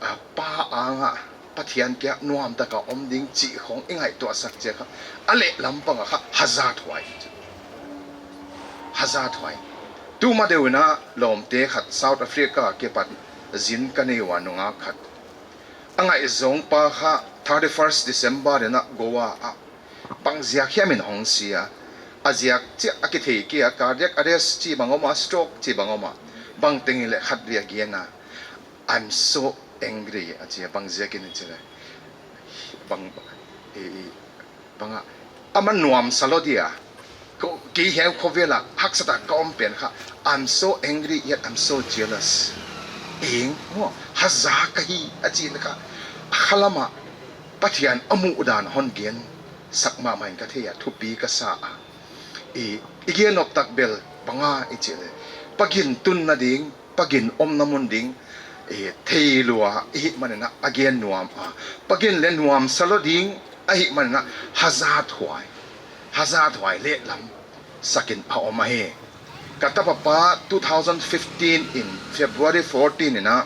a pa ang a, Pathian kia nuam taka om ding chih khong i ngaihtuah sak chiang kha, a lehlam pang a kha hazathuai. Hazathuai. Tuma deuh in a lawmte khat South Africa kipat zin ka nei ua, nungak khat. A ngaihzawng pa kha thirty-first December in a Goa ah bangziak hiam in hong si a. A ziak chiah a kithei kei a, cardiac arrest chi bang om a, stroke chi bang om a. Bangteng hileh khatvei a gen a, "I'm so angry," a chi a. Bangziak in chi leh, bang, i, i, bang a, "Ama nuamsa lou dia. Ko, kei hiai khovel a haksa tak ka om pen kha, I'm so angry yet I'm so jealous." Eng maw, haza ka hi, a chi in kha, a khalam a Pathian a muhdan hon gen sak mahmah in ka thei a, thupi ka sa a. I, i gen nop tak bel bang a i chih leh, pagin tunna ding, pagin omna mun ding, i, thei lua i hih manin a, a gen nuam a. Pagin leh nuamsa lou ding ahih manin a, hazathuai. Hazathuai lehlam sak in a om ahi. Ka tapa pa two thousand fifteen in February fourteen in a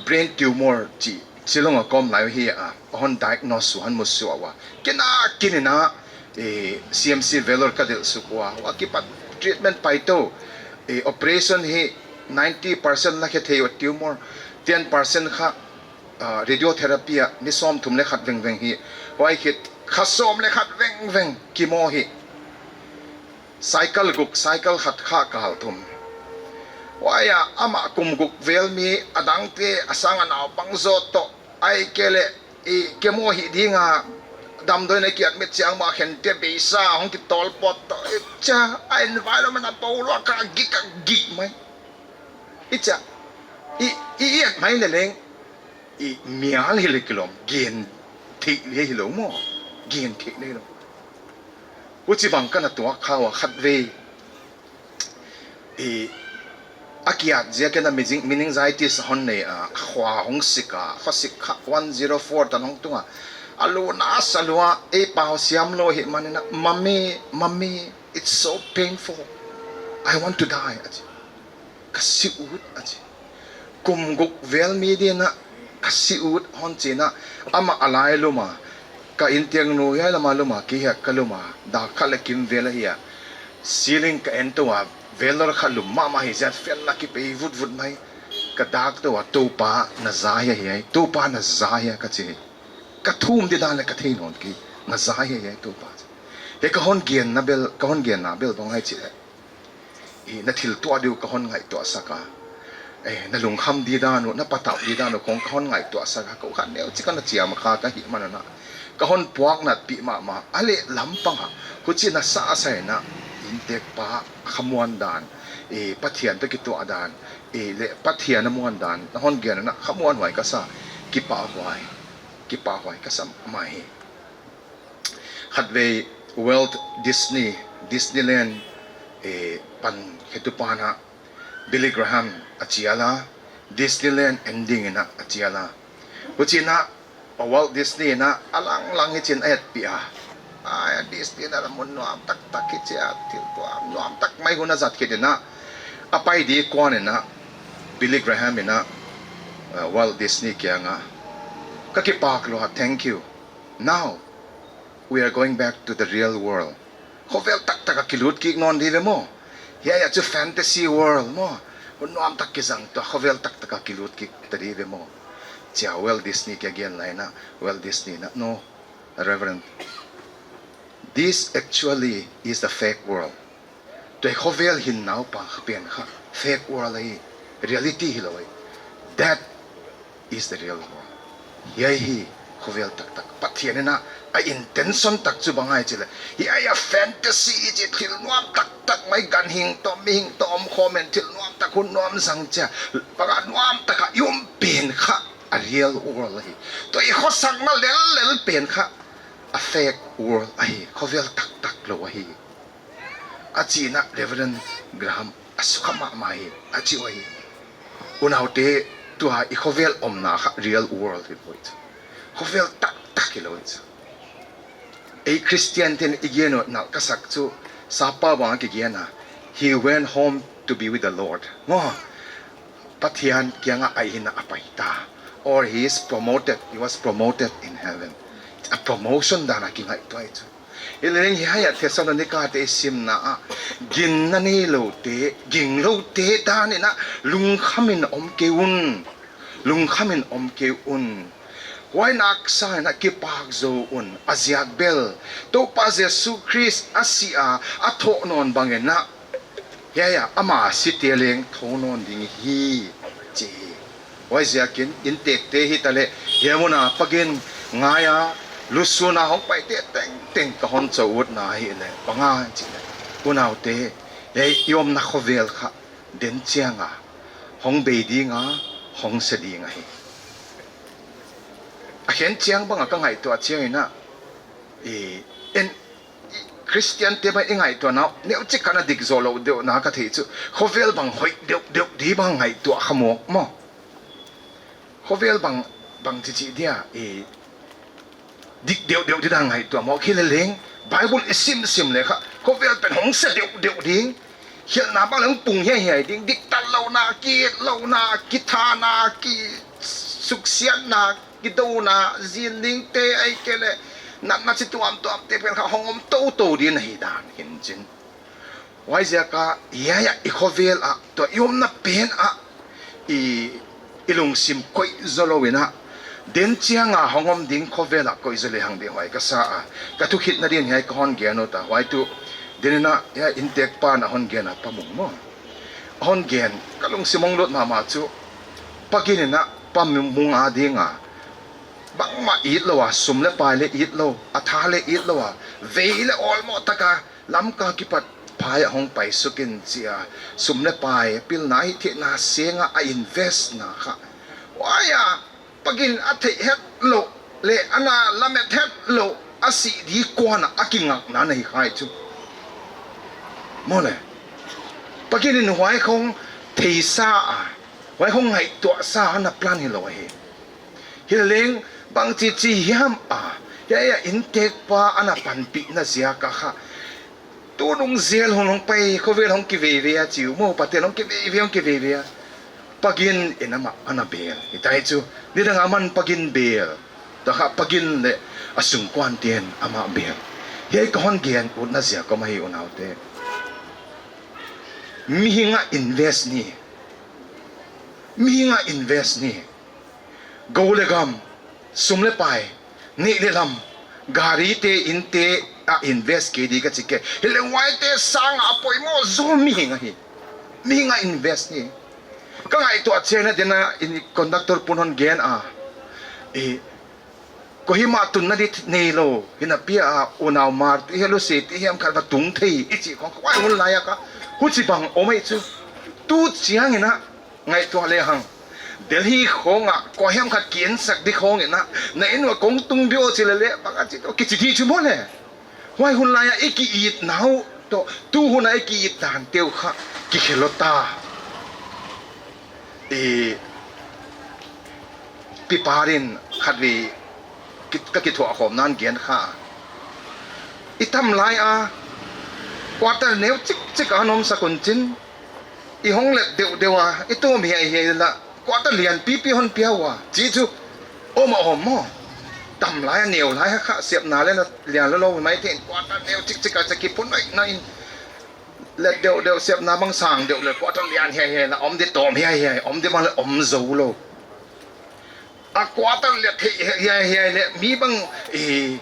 brain tumor chi Shillong a ka om lai uh hi a, a hon diagnose ua, hon musuak ua. Kei na kin in a, eh, C M C Vellore ka delh suk ua. Huai akipat treatment pai tou, eh, operation hi ninety percent la khe thei ua, tumor ten percent kha, ah, radiotherapy a ni sawmthum leh khat vengveng hi. Huai khit kha sawm leh khat vengveng chemo hi. Cycle guk, cycle khat kha kal thum. Huai a amah kum guk vel mi, a dangte a sang a naupang zaw toh, ahihkeileh i chemo hih ding a damdawi in a ki admit chiang mah khen te beisa hong kitawl pawt toh. I chia, a environment a pau lua kha gik a gik mai. I chia, i, i, i et mai leh leng, i mial hileh kilawm, gen theih leh hilou maw, gen theih leh hilou. Huchibang ka na tuak kha ua khatvei. I, a kiat ziak in a mening-, meningitis hon nei a, khua hong sik a, khua sik kha one zero four tan hong tung a. A lu na sa lua, ei pau siam lou hih manin a, "Mummy, Mummy, it's so painful. I want to die," a chi. "Ka si ut," a chi. Kum guk vel mi ding in a, "Ka si ut," hon chi in a, amah a lai lum a, ka intiang nu hiai lam a lum a, kei hiai ka lum a, dak khat leh kim vel ahi a. Ceiling ka en tou a, Vellore kha lum mahmah hi ziak, fan la kipei vutvut mai. Ka dak tou a, "Toupa na za hia hiai, Toupa na za hia," ka chi. Ka thum di dan leh ka thei nawn kei, "Na za hia hiai, Toupa." Hiai ka hon genna bel, ka hon genna bel bang ahia chih leh, i, na thil tuah di uh ka hon ngaihtuah sak a. Eh, na lungkham di dan uh, na patauh di dan uh khong ka hon ngaihtuah sak a. Kou khan neu chik a na chiam kha ka hih manin a, ka hon puak natpih mahmah. A lehlam pang a, huchi na sa a sa in a, inntek pa khamuan dan, eh, Pathian toh kituah dan, eh, leh Pathian a muan dan na hon gen in a, khamuanhuai ka sa, kipahhuai, kipahhuai ka sa mah hi. Khatvei Walt Disney, Disneyland, eh, pan khetu pa in a Billy Graham a chial a, Disneyland en ding in a a chial a. Huchi in a, Walt Disney in a, a langlang hichi in a etpih a. Ai, Disneyland mun nuam taktak hichi a, thil tuam nuam tak mai hun a zat khit in a, a pai di kuan in a, Billy Graham in a, uh, Walt Disney kiang a, "Ka kipak lua, thank you. Now, we are going back to the real world. Khovel taktak a kilut kik nawn di ve maw. Hiai ah chu fantasy world maw. Hun nuam tak kizang toh, khovel taktak a kilut kik ta di ve maw." Chia Walt Disney kia gen lai in a, Walt Disney in a, "No, Reverend, this actually is the fake world. Tuai khovel hinna uh pa pen kha fake world ahi, reality hilou ahi. That is the real world. Hiai hi khovel taktak. Pathian in a, a intention tak chu bang ahia chih leh, hiai a fantasy i chih thil nuam taktak mai, ganhing toh mihing toh omkhawm in thil nuam tak hun nuam zang chia, bang a nuam tak a i om pen kha a real world ahi. Tuai khosakna lellel pen kha a fake world ahi, khovel taktak lou ahi," a chi in a Reverend Graham a sukha mahmah hi, a chi uh ahi. Unaute, tua i khovel omna kha real world hilou ahi. Khovel taktak hilou ahi. Ei Christian te'n i gen uh nalh ka sak chu, sap pa bang a kigen a, "He went home to be with the Lord." Maw, Pathian kiang a a inn a a pai ta. Or he is promoted, he was promoted in heaven. A promotion dan a kingaihtuah chu. Hileleng hiai a Thessalonika te i simna ah, ginna neiloute, gingloute dan in a, lungkhamin om kei un. Lungkhamin om kei un. Huai nak sangin a kipak zou un, a ziak bel Toupa Jesu Khrist a si a, a thoh nawn bangin a, hiai a ama site leng thou nawn ding hi, chi hi. Huaiziakin inntekte hitaleh, hiai mun a Pa Gin ngai a, lusun a hong paite tengteng ka hon chou utna ahihleh, bang a chih leh, unaute, hiai i omna khovel kha, den chiang a hong bei ding a, hong se ding ahi. A khen chiang bang a ka ngaihtuah chiangin a, i, en, i, Christian te bang i ngaihtuahna neuchik khat a dik zou lou deuh na ka theih chu, khovel bang hoih deuhdeuh di bang ngaihtuah kha mawk maw. Khovel bang, bang chichi dia, i, dik deuhdeuh di dan ngaihtuah mawk. Hileleng, Bible i simsim leh kha, khovel pen hong se deuhdeuh ding. Khelhna bang leng pung hiaihiai ding, diktatlouhna, kiitlouhna, kithana, kisuksiatna, kidouna, zin dingte ahihkeileh natna chi tuamtuamte pen kha hong om toutou ding ahi dan hi'n chin. Huaiziak a, hiai a i khovel ah, tua i omna pen ah, i, i lungsim koih zou lou in a, den chiang a hong om ding khovel ah koih zou lehang ding huai ka sa a. Ka thukhitna din hiai ka hon gen ut a, huai tu, den in a, hiai inntek pa'n a hon gen a Pa Mung maw. A hon gen, ka lungsim hong lut mahmah chu, Pa Gin in a, Pa Mung a ding a, bangmah it lou a, sum leh pai leh it lou, a tha leh it lou a, vei leh awlmoh tak a, Lamka kipat phai a hong pai suk in chi a, sum leh pai, pilna hihtheihna seng a a invest na kha. Huai a, Pa Gin a theih hetlou, leh ana lamet hetlou, a sih di kuan a a kingakna ahi khai chu. Maw leh. Pa Gin in huai khong theisa a, huai khong ngaihtuahsa ana plan hilou ahi. Hileleng bang chichi hiam a, hiai a inntekpa ana panpihna ziak a kha. Tunung zel hong hong pai, khovel hong kiveivei a chi uh maw, Pathian hong kiveivei, hong kiveivei a. Pa Gin in amah ana bel. Hitai chu, nidang a amah'n Pa Gin bel. Tua kha Pa Gin leh a sungkuante'n amah bel. Hiai ka hon gen utna ziak om ahi unaute. Mihing a invest ni. Mihing a invest ni. Gou leh gam, sum leh pai, neih leh lam, gari te, inn te a invest kei di ka chi kei. Hileleng huaite sang a poimoh zaw mihing ahi. Mihing a invest ni. Ka ngaihtuah chiangin a, den a in conductor pu'n hon gen a, i, koihim a tunna di neilou, hinapi a unau mar, ti hiam lou se, ti hiam khat va tung thei, i chih khong, huai hun lai a kha, huchibang om ei chu. Tu chiangin a, ngaihtuah lehang. Delhi khong a, koihim khat kiensak di khong in a, na inn uah kong tung bia chi leh leh, bang a chi toh, kichi di chu maw leh. Huai hun lai a i kiitna uh toh, tu hun a i kiit dante uh kha, kikhel lou ta. I, Pi Par in khatvei ki, ka kithuahkhawmna'n gen kha. I tam lai a, quarter neu chikchik a hon omsak un chin, i hong let deuhdeuh a, i tawm hiaihiai lah, quarter lianpipi hon pia ua, chi chu, om a om maw. Tam lai a neu lai a kha, sepna leh lian lou lou maithei, quarter neu chikchik a cha kiphun nainai in. Let deuhdeuh sepna bang sang deuh leh quarter lian hiaihiai lah om di, tawm hiaihiai om di bang leh om zou lou. A quarter let hiaihiai leh mi bang, i,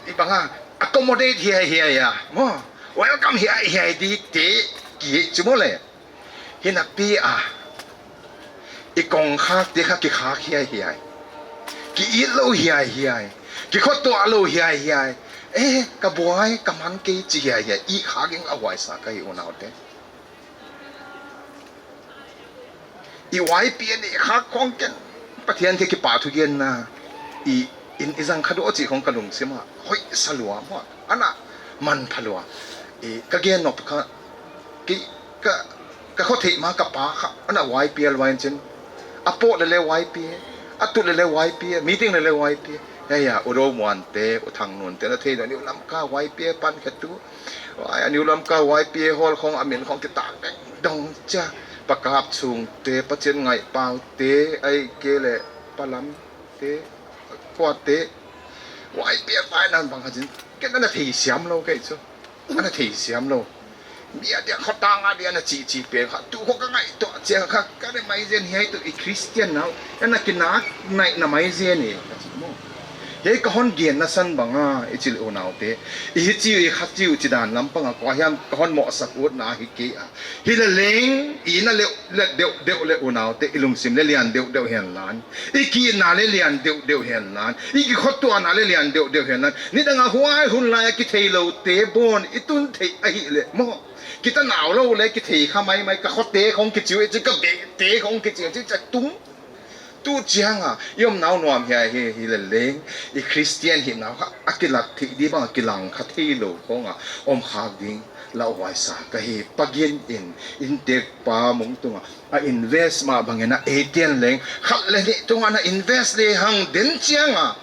i bang a, accommodate hiaihiai a maw, welcome hiaihiai dite ki chu maw leh. Hinapi a, i kongkhakte kha kikhak hiaihiai, kiit lou hiaihiai, kikhotuah lou hiaihiai. Eh, ka buai, ka man kei chi hiaihiai, i khak in a huaisa ka hi unaute. I huaipia ni khak khong ken, Pathian kiang kipahthugenna, i, in i zang kha dou chih khong ka lungsim a hoihsa lua maw, ana manpha lua. I, ka gen nop kha, ki, ka, ka khotheih ma ka pa kha, ana huaipia lua in chin. A pawt leh leh huaipia, a tut leh leh huaipia, meeting leh leh huaipia. Hiai a, U Ro Muan te, U Thang Nun te, na thei deuh, New Lamka huaipia pan khetu. Huai a New Lamka huaipia hall khong a min khong kitak dengdong chia. Pa Kap Chung te, Pa Chin Ngaih Pau te, ahihkeileh Palamte, kuate, huai piak pai nan bang kha chin, ken ana theisiam lou kei chu. Ana theisiam lou. Mi a dia khotang a dia ana chihchih pen kha, tu khong ka ngaihtuah chiang kha, ka ne mai zen hiai tu i Christian nau, ana kinak naih na mai zen e, ka chi maw. Hiai ka hon genna san bang a, i chih leh unaute, i hichi uh i khachi uh chidan lam pang a kua hiam ka hon mohsak utna hi kei a. Hileleng, i na leh, leh deuhdeuh leh unaute, i lungsim leh lian deuhdeuh hen lan. I kihna leh lian deuhdeuh hen lan. I kikhotuahna leh lian deuhdeuh hen lan. Nidang a huai hun lai a kitheilou te bawn i tun theih ahihleh maw, kitanau lou leh kithei kha maimai, ka khote khong kichi uh e chi, ka behte khong kichi uh e chi, cha tung. Tu chiang a i omna uh nuam hiai hi, hileleng i Christian hihna uh kha a kilak theih di bang a kilang kha theilou khong a om khak ding lauhuai sa ka hi. Pa Gin in, inntekpa Mung tung a a invest mah bang in a, eite'n leng khat leh nih tung a na invest lehang den chiang a,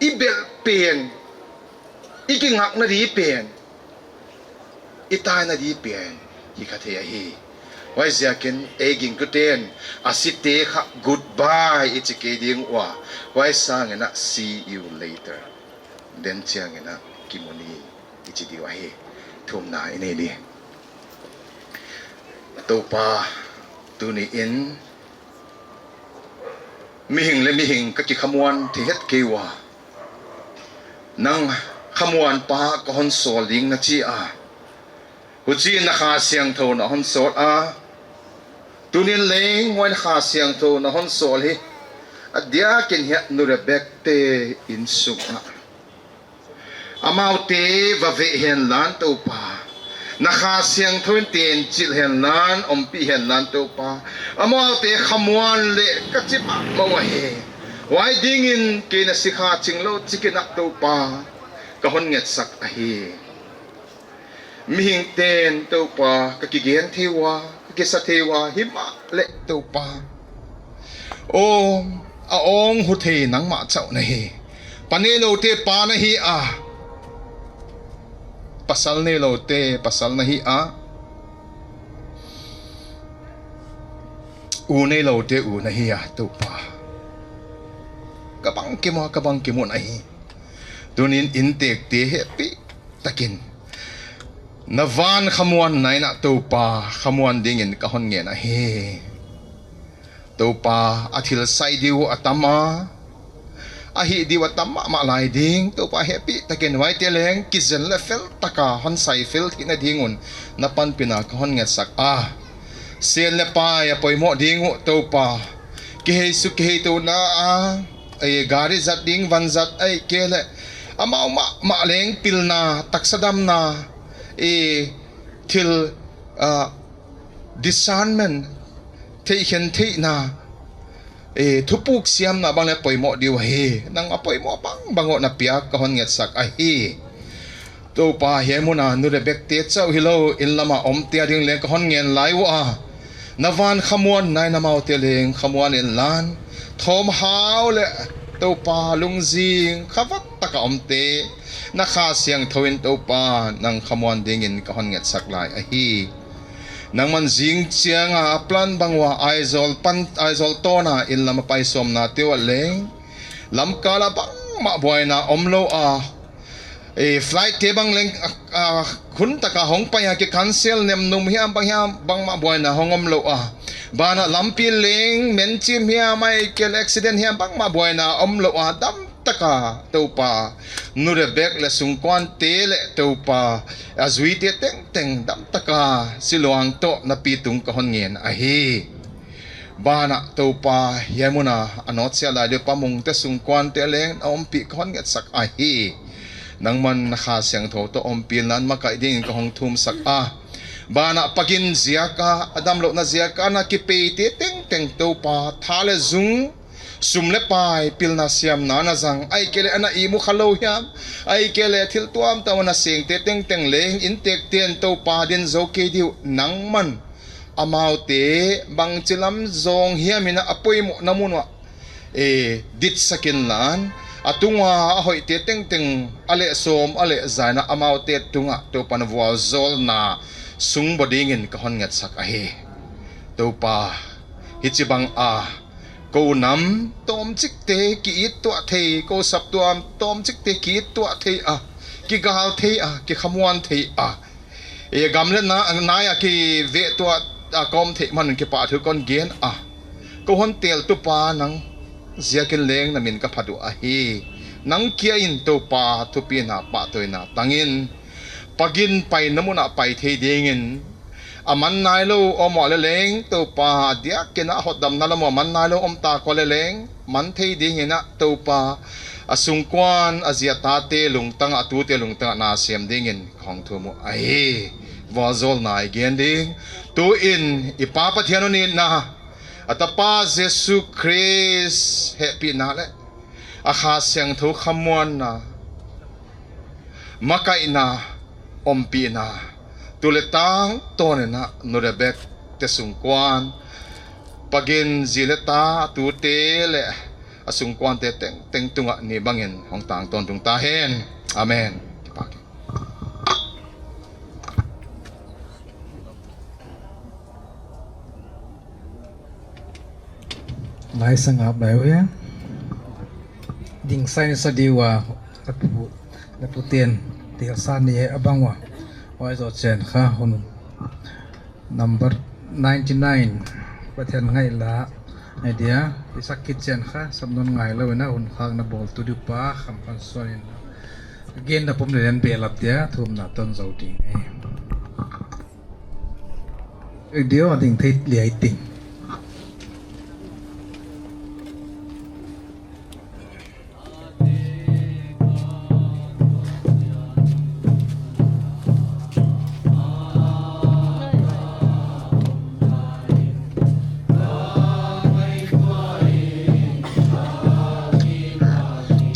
i belh pen, i kingakna di pen, i taina di pen hi kha thei ahi. Huaiziakin ei gingtute'n a site kha goodbye i chi kei ding ua, huai sang in a see you later, den chiang in a kimu ni i chi di uh ahi. Thumna i nei di. Toupa, tuni in mihing leh mihing ka kikhamuan thei het kei ua. Nang khamuanpa ka hon sawl ding na chi a. Huchiin na Kha Siangthou na hon sawl a. Tuni'n leng huai na Kha Siangthou na hon sawl hi a diakin hiai Nu Rebek te innsung ah amaute va veh hen lan Toupa. Na Kha Siangthou in tenchilh hen lan, ompih hen lan Toupa. Amaute khamuan leh ka chi mahmah uhi. Huai dingin kei na sikha chinglou chik in a Toupa ka hon ngetsak ahi. Mihingte'n Toupa ka kigen thei ua, ka kisa thei ua, himahleh Toupa, aw, a awng hu thei nangmah chauh na hi. Pa neiloute pa na hi a. Pasal neiloute pasal na hi a. U neiloute u na hi a, Toupa. Ka bangkim ua, ka bangkim uh na hi. Tuni'n inntekte hehpihtakin na van khamuanna in a Toupa khamuan dingin ka hon ngen ahi. Toupa, a thil sai di uh a tam a, a hih di uh a tam mahmah lai ding. Toupa, hehpihtakin huaite leng kizen leh fel taka hon sai fel theihna ding un na panpihna ka hon ngetsak a. Sen leh pai a poimoh ding uh Toupa. Kihei suk kihei touna a, ei, gari zat ding van zat ahihkeileh amau mahmah leng pilna, taksa damna, ei, thil, ah, discernment, theihkhen theihna, eh, thupuk siamna bang leh poimoh di uh ahi. Nang a poimoh bangbang uh na piak ka hon ngetsak ahi. Toupa, hiai mun a Nu Rebek te chauh hilou, inn lam a omte ading leng ka hon ngen lai ua. Na van khamuanna in amaute leng khamuan hen lan. Thawmhau leh Toupa, lungzing khavat taka omte na Kha Siangthou in Toupa nang khamuan dingin ka hon ngetsak lai ahi. Nangman zing chiang a a plan bang ua Aizawl pan, Aizawl tawn a inn lam a pai sawmnate uah leng lamkal a bangmah buaina omlou a, eh, flight te bang leng, ah, ah, hun taka hong pai a ki cancel nemnum hiam bang hiam bangmah buaina hong omlou a. Banah lampi leng menchim hiam ahihkeileh accident hiam bangmah buaina omlou a, dam taka Toupa, Nu Rebek leh sungkuante leh Toupa, a zuite tengteng dam taka siluang toh na pi tung ka hon ngen ahi. Banah Toupa, hiai mun a a nawtsiat lai di uh Pa Mung te sungkuante leng na ompih ka hon ngetsak ahi. Nangman na Kha Siangthou toh ompih lan makaih dingin ka hon thumsak a. Banah Pa Gin ziak a, a damlouhna ziak a na kipeite tengteng Toupa, tha leh zung, sum leh pai, pilna siamna na zang, ahihkeileh ana ihmu khalou hiam, ahihkeileh thil tuamtuam ana sengte tengteng leng inntekte'n Toupa din zou kei di uh, nangman amaute bangchilam zawng hiam in a poimohna mun uah, eh, ditsak inlan, a tung ua a hoihte tengteng a leh sawm a leh za in a amaute tungah Toupa'n vualzawlna sung bawl dingin ka hon ngetsak ahi. Toupa, hichibang a Kou nam tawmchikte ki-it tuah thei, kou saptuam tawmchikte ki-it tuah thei a, kigal thei a, kikhamuan thei a, e, gam leh na-, nai a kiveh tuah a ka om theih man un kipahthu kon gen a. Kou hon teltu Pa, nang ziakin leng na min ka phat uh ahi. Nang kia in Toupa, thupina pahtawina tang in, Pa Gin paina mun ah pai thei dingin, a man nailou om uh leh leng Toupa, a diakin a hotdamna lam uh a man nailou om ta kei leh leng man thei dingin a Toupa, a sungkuan a zi a tate lungtang ah, a tute lungtang ah na sem dingin kong thum uh ahi. Vualzawlna i gen ding. Tuin i Pa Pathian hon itna, a Tapa Jesu Khrist hehpihna leh a Kha Siangthou khamuanna, makaihna, ompihna, tu leh tangtawn in a nu leh bekte sungkuan, Pa Gin zi leh ta, tute leh a sungkuante tengteng tungah ni bangin hong tangtawn tung ta hen. Amen. Kipak e. Lai sangap lai uh hia. Ding sign sa di ua, na pu, na pu ten, til sa ni a bang ua. Oi zo chen kha hun number ninety nine. Pathian ngaihla, idea, i sak kit chen kha, sam non ngailou in a hun khakna bawltu di pa, kham pan suan in. Gen na pum leh leng belap dia, thumna ton zo ding e. Video a ding thei liai ting.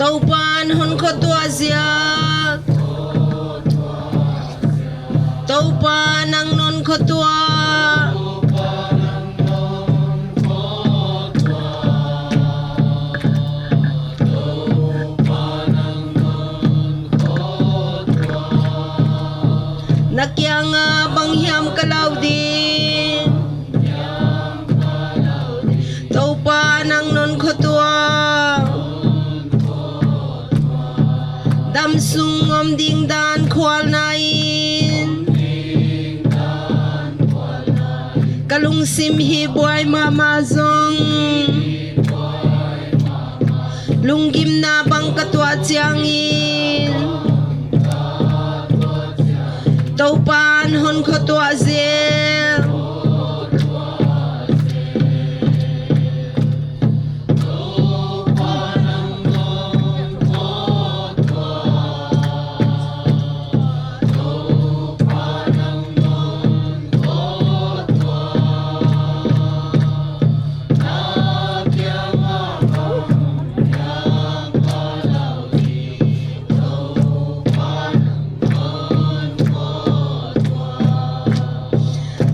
Toupa'n hon khotuah ziak. Toupa nang non khotuah. Na kiang ah bang hiam ka lau ding. Toupa nang non khotuah. Damsung om ding dan khualna in. Ka lungsim hi buai mahmah zong. Lunggimna bang ka tuah chiangin. Toupa'n hon khotuah zel.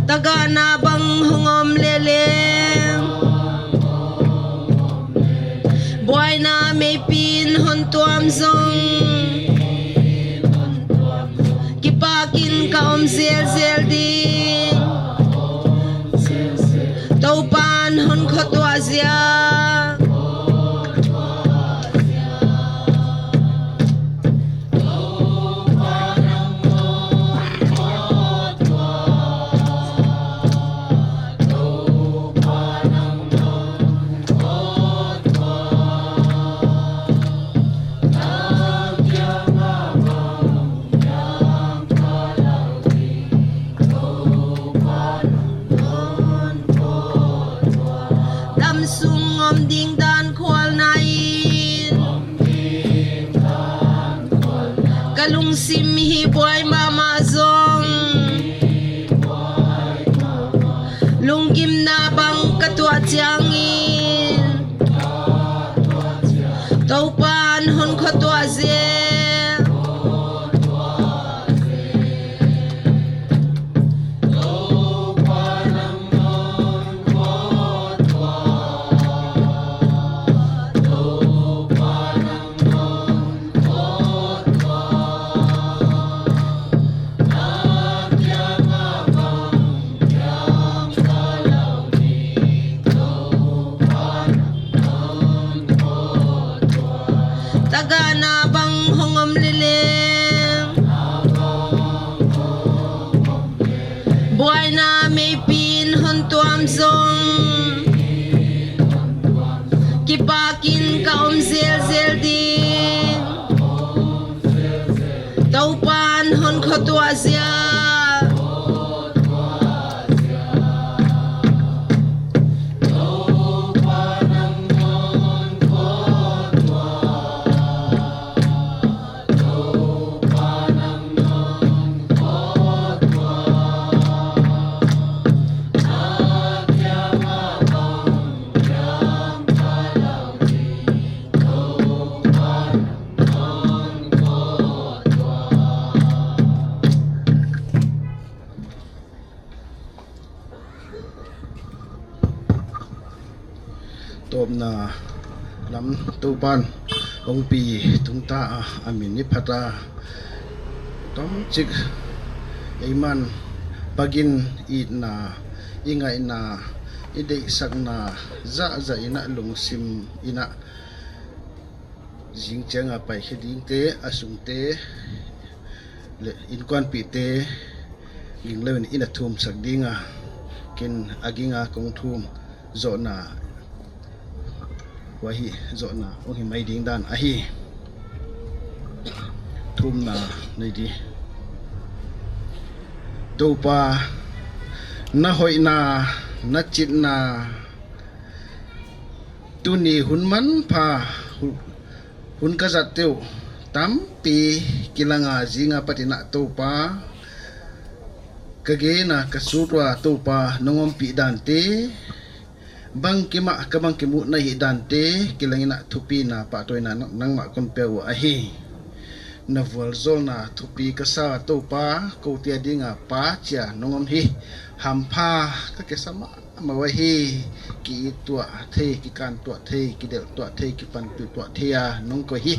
Tagahna bang hong om leleng. Buaina meipi'n hon tuam zong. Kipak in ka om zelzel ding. Toupa'n hon khotuah ziak. Damsung om ding dan khualna in. Ka lungsim hi buai mahmah zong. Lunggimna bang ka tuah chiangin. Toupa'n hon khotuah zel. zong kipakin ka om zelzel ding. Toupan hon khotuah ziak. Tawpna lam Toupan hong pi tung ta a, a min i phat a. Tomchik eiman pakin itna, i ngaihna, i deihsakna zahzah in a lungsim in a zing chiang a paikhe dingte, a sungte leh innkuanpihte ging lou in a thumsak ding a, ken a ging a kong thum zohna, huai hi zohna hong hi mai ding dan ahi. Thumna nei di. Toupa, na hoihna, na chitna, tuni hun manpha, hu-, hun ka zatte uh tampi kilang a, zing a pat in a Toupa, ka gen a ka sut ua Toupa nong ompih dante, bangkim a ka bangkim uh na hih dante kilang in a thupina pahtawina nang-, nangmah kon pia uh ahi. Na vualzawlna thupi ka sa Toupa, koute a ding a Pa chia nong om hi. Hampha ka kisa mahmah uhi. Ki-it tuah thei, kikan tuah thei, kidelh tuah thei, kipanpih tuah thei a nong koih hi.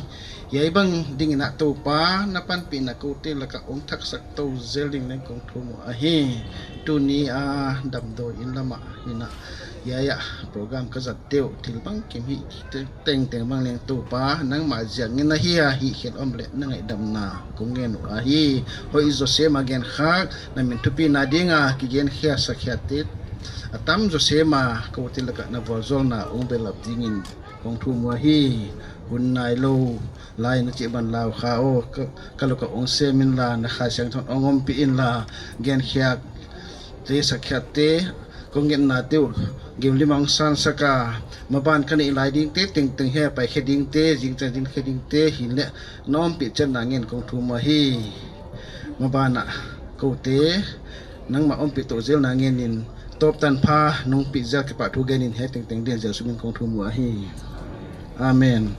Hiai bang ding in a Toupa, na panpihna koute lak a hong thaksak tou zel ding leng kong thum uh ahi. Tuni a damdawi inn lam ah in a, hiai a program ka zatte uh thil bangkim hih tengteng bang leng Toupa, nangmah ziak in ahi a, hihkhelh om leh na ngaihdamna kong ngen uh ahi. Hoih zaw sem a genkhak, na min thupina ding a kigen khia sak khiatte a tam zaw sem a, koute lak ah na vualzawlna hong belap ding in kong thum uh ahi. Hun nailou lai na chih bang lau kha aw, ka, ka lak ah hong sem inla, na Kha Siangthou hong ompih inla, genkhiakte, sakkhiatte, kong ngetnate uh gimlim a hong sansak a, maban ka neih lai dingte tengteng hiai a paikhe dingte, zingchiang ding khe dingte hileh na ompih chiatna ngen kong thum uh ahi. Maban ah koute nangmah ompih tou zelna ngen in, tawptan pha nong pih zel kipahthu gen in, hiai tengteng Jesu min in kong thum uh ahi. Amen.